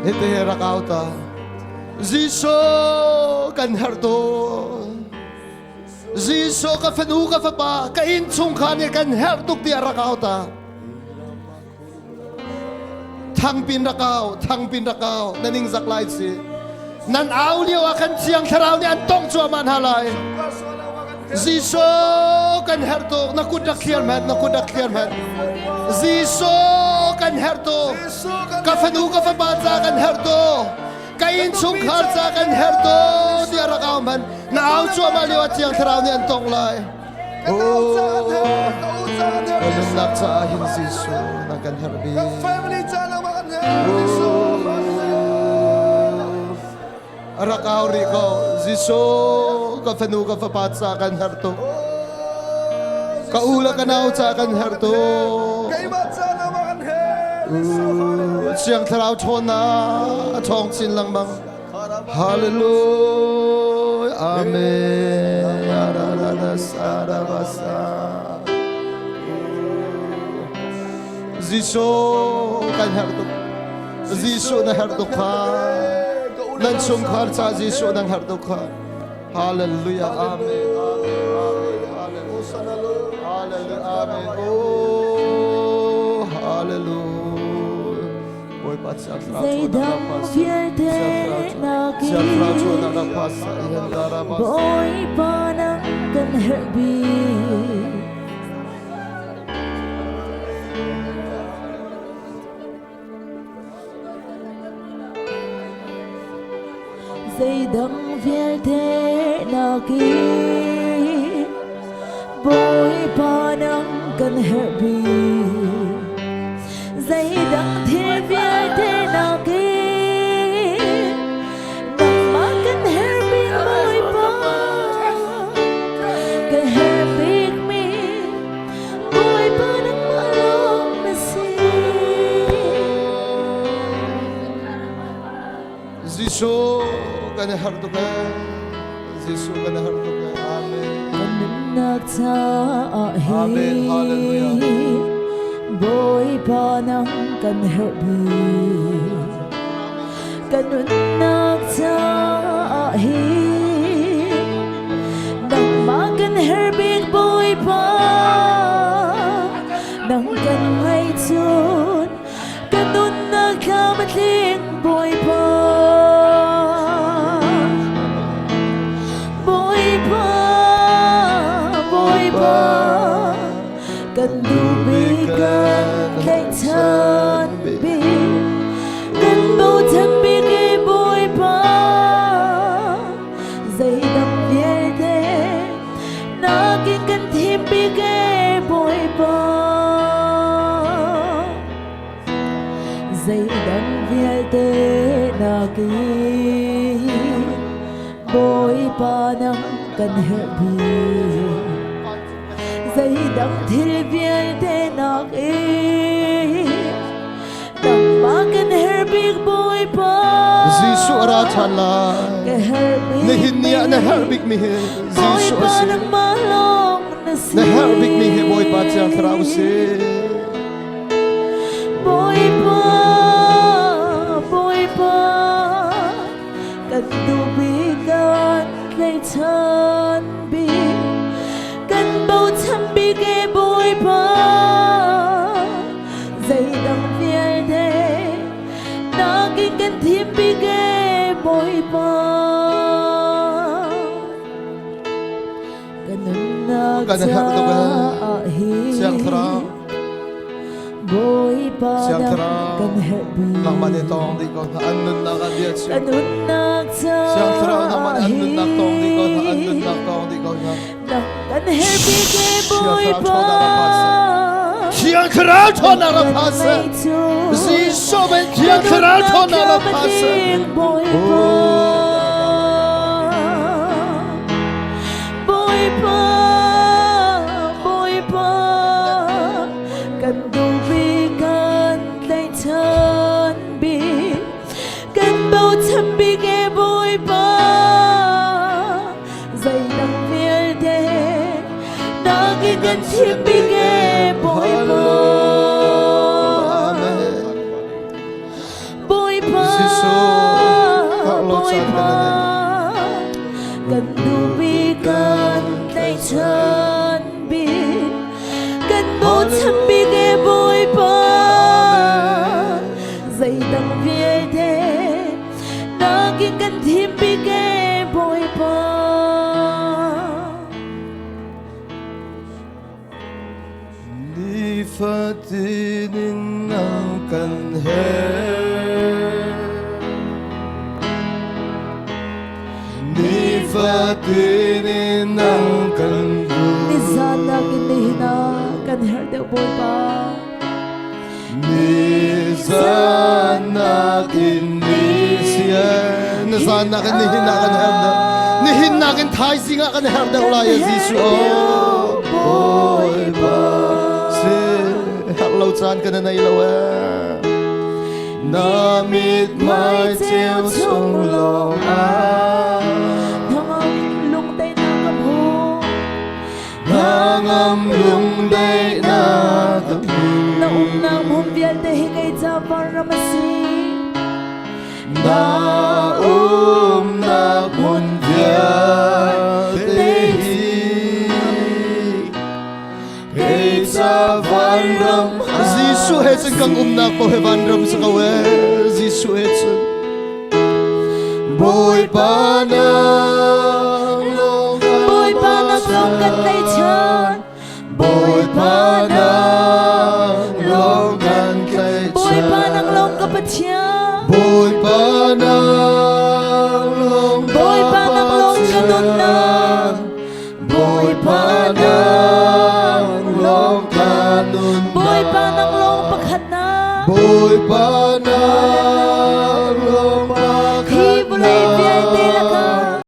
Hite rak au ta. Jesuh kan herh tuk. Jesuh ka fanu ka fapa ka innchungkhar nih kan herh tuk tiah rak au ta. Thangpin rak au, thangpin rak au, na ningzak lai si. Nan au lio ah khan Thiang Thlarau nih an tongh cuahmah hna lai. Jesuh kan herh tuk, na kut rak thliar hmanh, na kut rak thliar hmanh. Jesuh kan herh tuk, ka fanu ka fapa ca kan herh tuk, ka innchungkhar ca kan herh tuk tiah rak au hmanh. Na au cuahmah lio ah Thiang Thlarau nih an tongh lai. Ka nunnak caah hin Jesuh na kan herh bik. Family ca na kan herh Jesuh. Rak au rih ko Jesuh ka fanu ka fapa ca kan herh tuk. Ka u le ka nau ca kan herh tuk. Keimah ca na kan herh Jesuh. Siang thlarau ṭhawnnak a ṭhawng chin lengmang. Hallelujah. Amen. Jesuh kan herh tuk. Jesuh na herh tuk kha. Nan chungkhar ca Jesuh nan herh tuk kha. Hallelujah. Amen. Amen. Amen. Hallelujah. Amen. Oh, hallelujah. Zeidang vialte nakin Bawipa nang kan herh bik. Zeidang vialte nakin Bawipa nang kan herh bik. Zeidang thil vialte nakin nangmah kan herh bik Bawipa. Kan herh bikmi Bawipa nangmah lawng na si. Jesuh kan herh tuk ee. Jesuh kan herh tuk ee. Amen. Kan nunnak caah Amen. Hallelujah. hi Bawipa nang kan herh bik. Kan nunnak caah hi nangmah kan herh bik Bawipa. Nang kan ngaih cun Ka nunnak thlam a tling Bawipa. Bawipa, Bawipa, kan duh bik kan tlaihchan bik, kan bochan bik i Bawipa, zeidang vialte nakin kan thim bik e Bawipa. Zeidang vialte nakin Bawipa nang kan herh bik. Zeidang thil vialte nakin nangmah kan herh bik Bawipa. Jesuh a ra ṭhan lai. Ka herh bik Nihin ni ah na herh bikmi hi Jesuh a Bawipa si. nangmah lawng na si. Na herh bikmi hi Bawipa Thiang Thlarau a si. Bawipa, Bawipa, kan duh bik kan tlaihchan bik, kan bochan bik e Bawipa, zeidang vialte nakin kan thim bik e Bawipa. Ka nunnak Kan herh tuk ee. caah hi Siang Thlarau. Bawipa Siang nang Thlarau. kan herh bik. Nangmah nih tawng dih ko hna an nunnak ah bia chim. Ka nunnak caah Siang Thlarau nangmah nih an nunnak tawng dih ko hna an hi nunnak tawng dih ko hna. nang kan herh bik e Siang Thlarau Bawipa. ṭhawnnak rak phan seh. Thiang Thlarau ṭhawnnak rak phan seh. Jesuh min Thiang Thlarau ṭhawnnak rak phan seh. Bawipa. Bawipa, Bawipa, kan duh bik kan tlaihchan bik, kan bochan bik e Bawipa, zeidang vialte nakin kan thim bik e Bawipa. Amen. Bawipa, Jesuh. caan Bawipa kan nei. Kan duhmi kan tlaihchan bik kan bochan bik e Bawipa zeidang vialte nakin kan thim bik e Bawipa. Nifatin in nang kan herh. Nifatin in nang kan duh. Nizan nakin nihin ah kan herh deuh Bawipa. Nizan nakin nisian. Nizan nakin nihin ah kan herh deuh. Nihin nakin thaizing ah kan herh deuh lai Jesuh. Oh, Bawipa. Si herh lo caan kan nei lo eh. Na mithmai ceu chung lawng ah Hnangam lungdaihnak ka hmu. Hnangam lungdaihnak ka hmu. Na umnak hmun vialte hi kei ca vanram a si. Na umnak hmun vialte hi kei ca vanram Jesuh he cun kan umnak paoh he vanram si ko ee Jesuh he cun Bawipa nang lawng Bawipa nang lawng kan tlaihchan. Bawipa nang lawng kan tlaihchan. Bawipa nang lawng ka Pathian. Bawipa nang lawng ka Bawipa nang lawng ka nunnak. Bawipa nang lawng ka nunnak. Bawipa nang lawng pakhatnak. Bawipa nang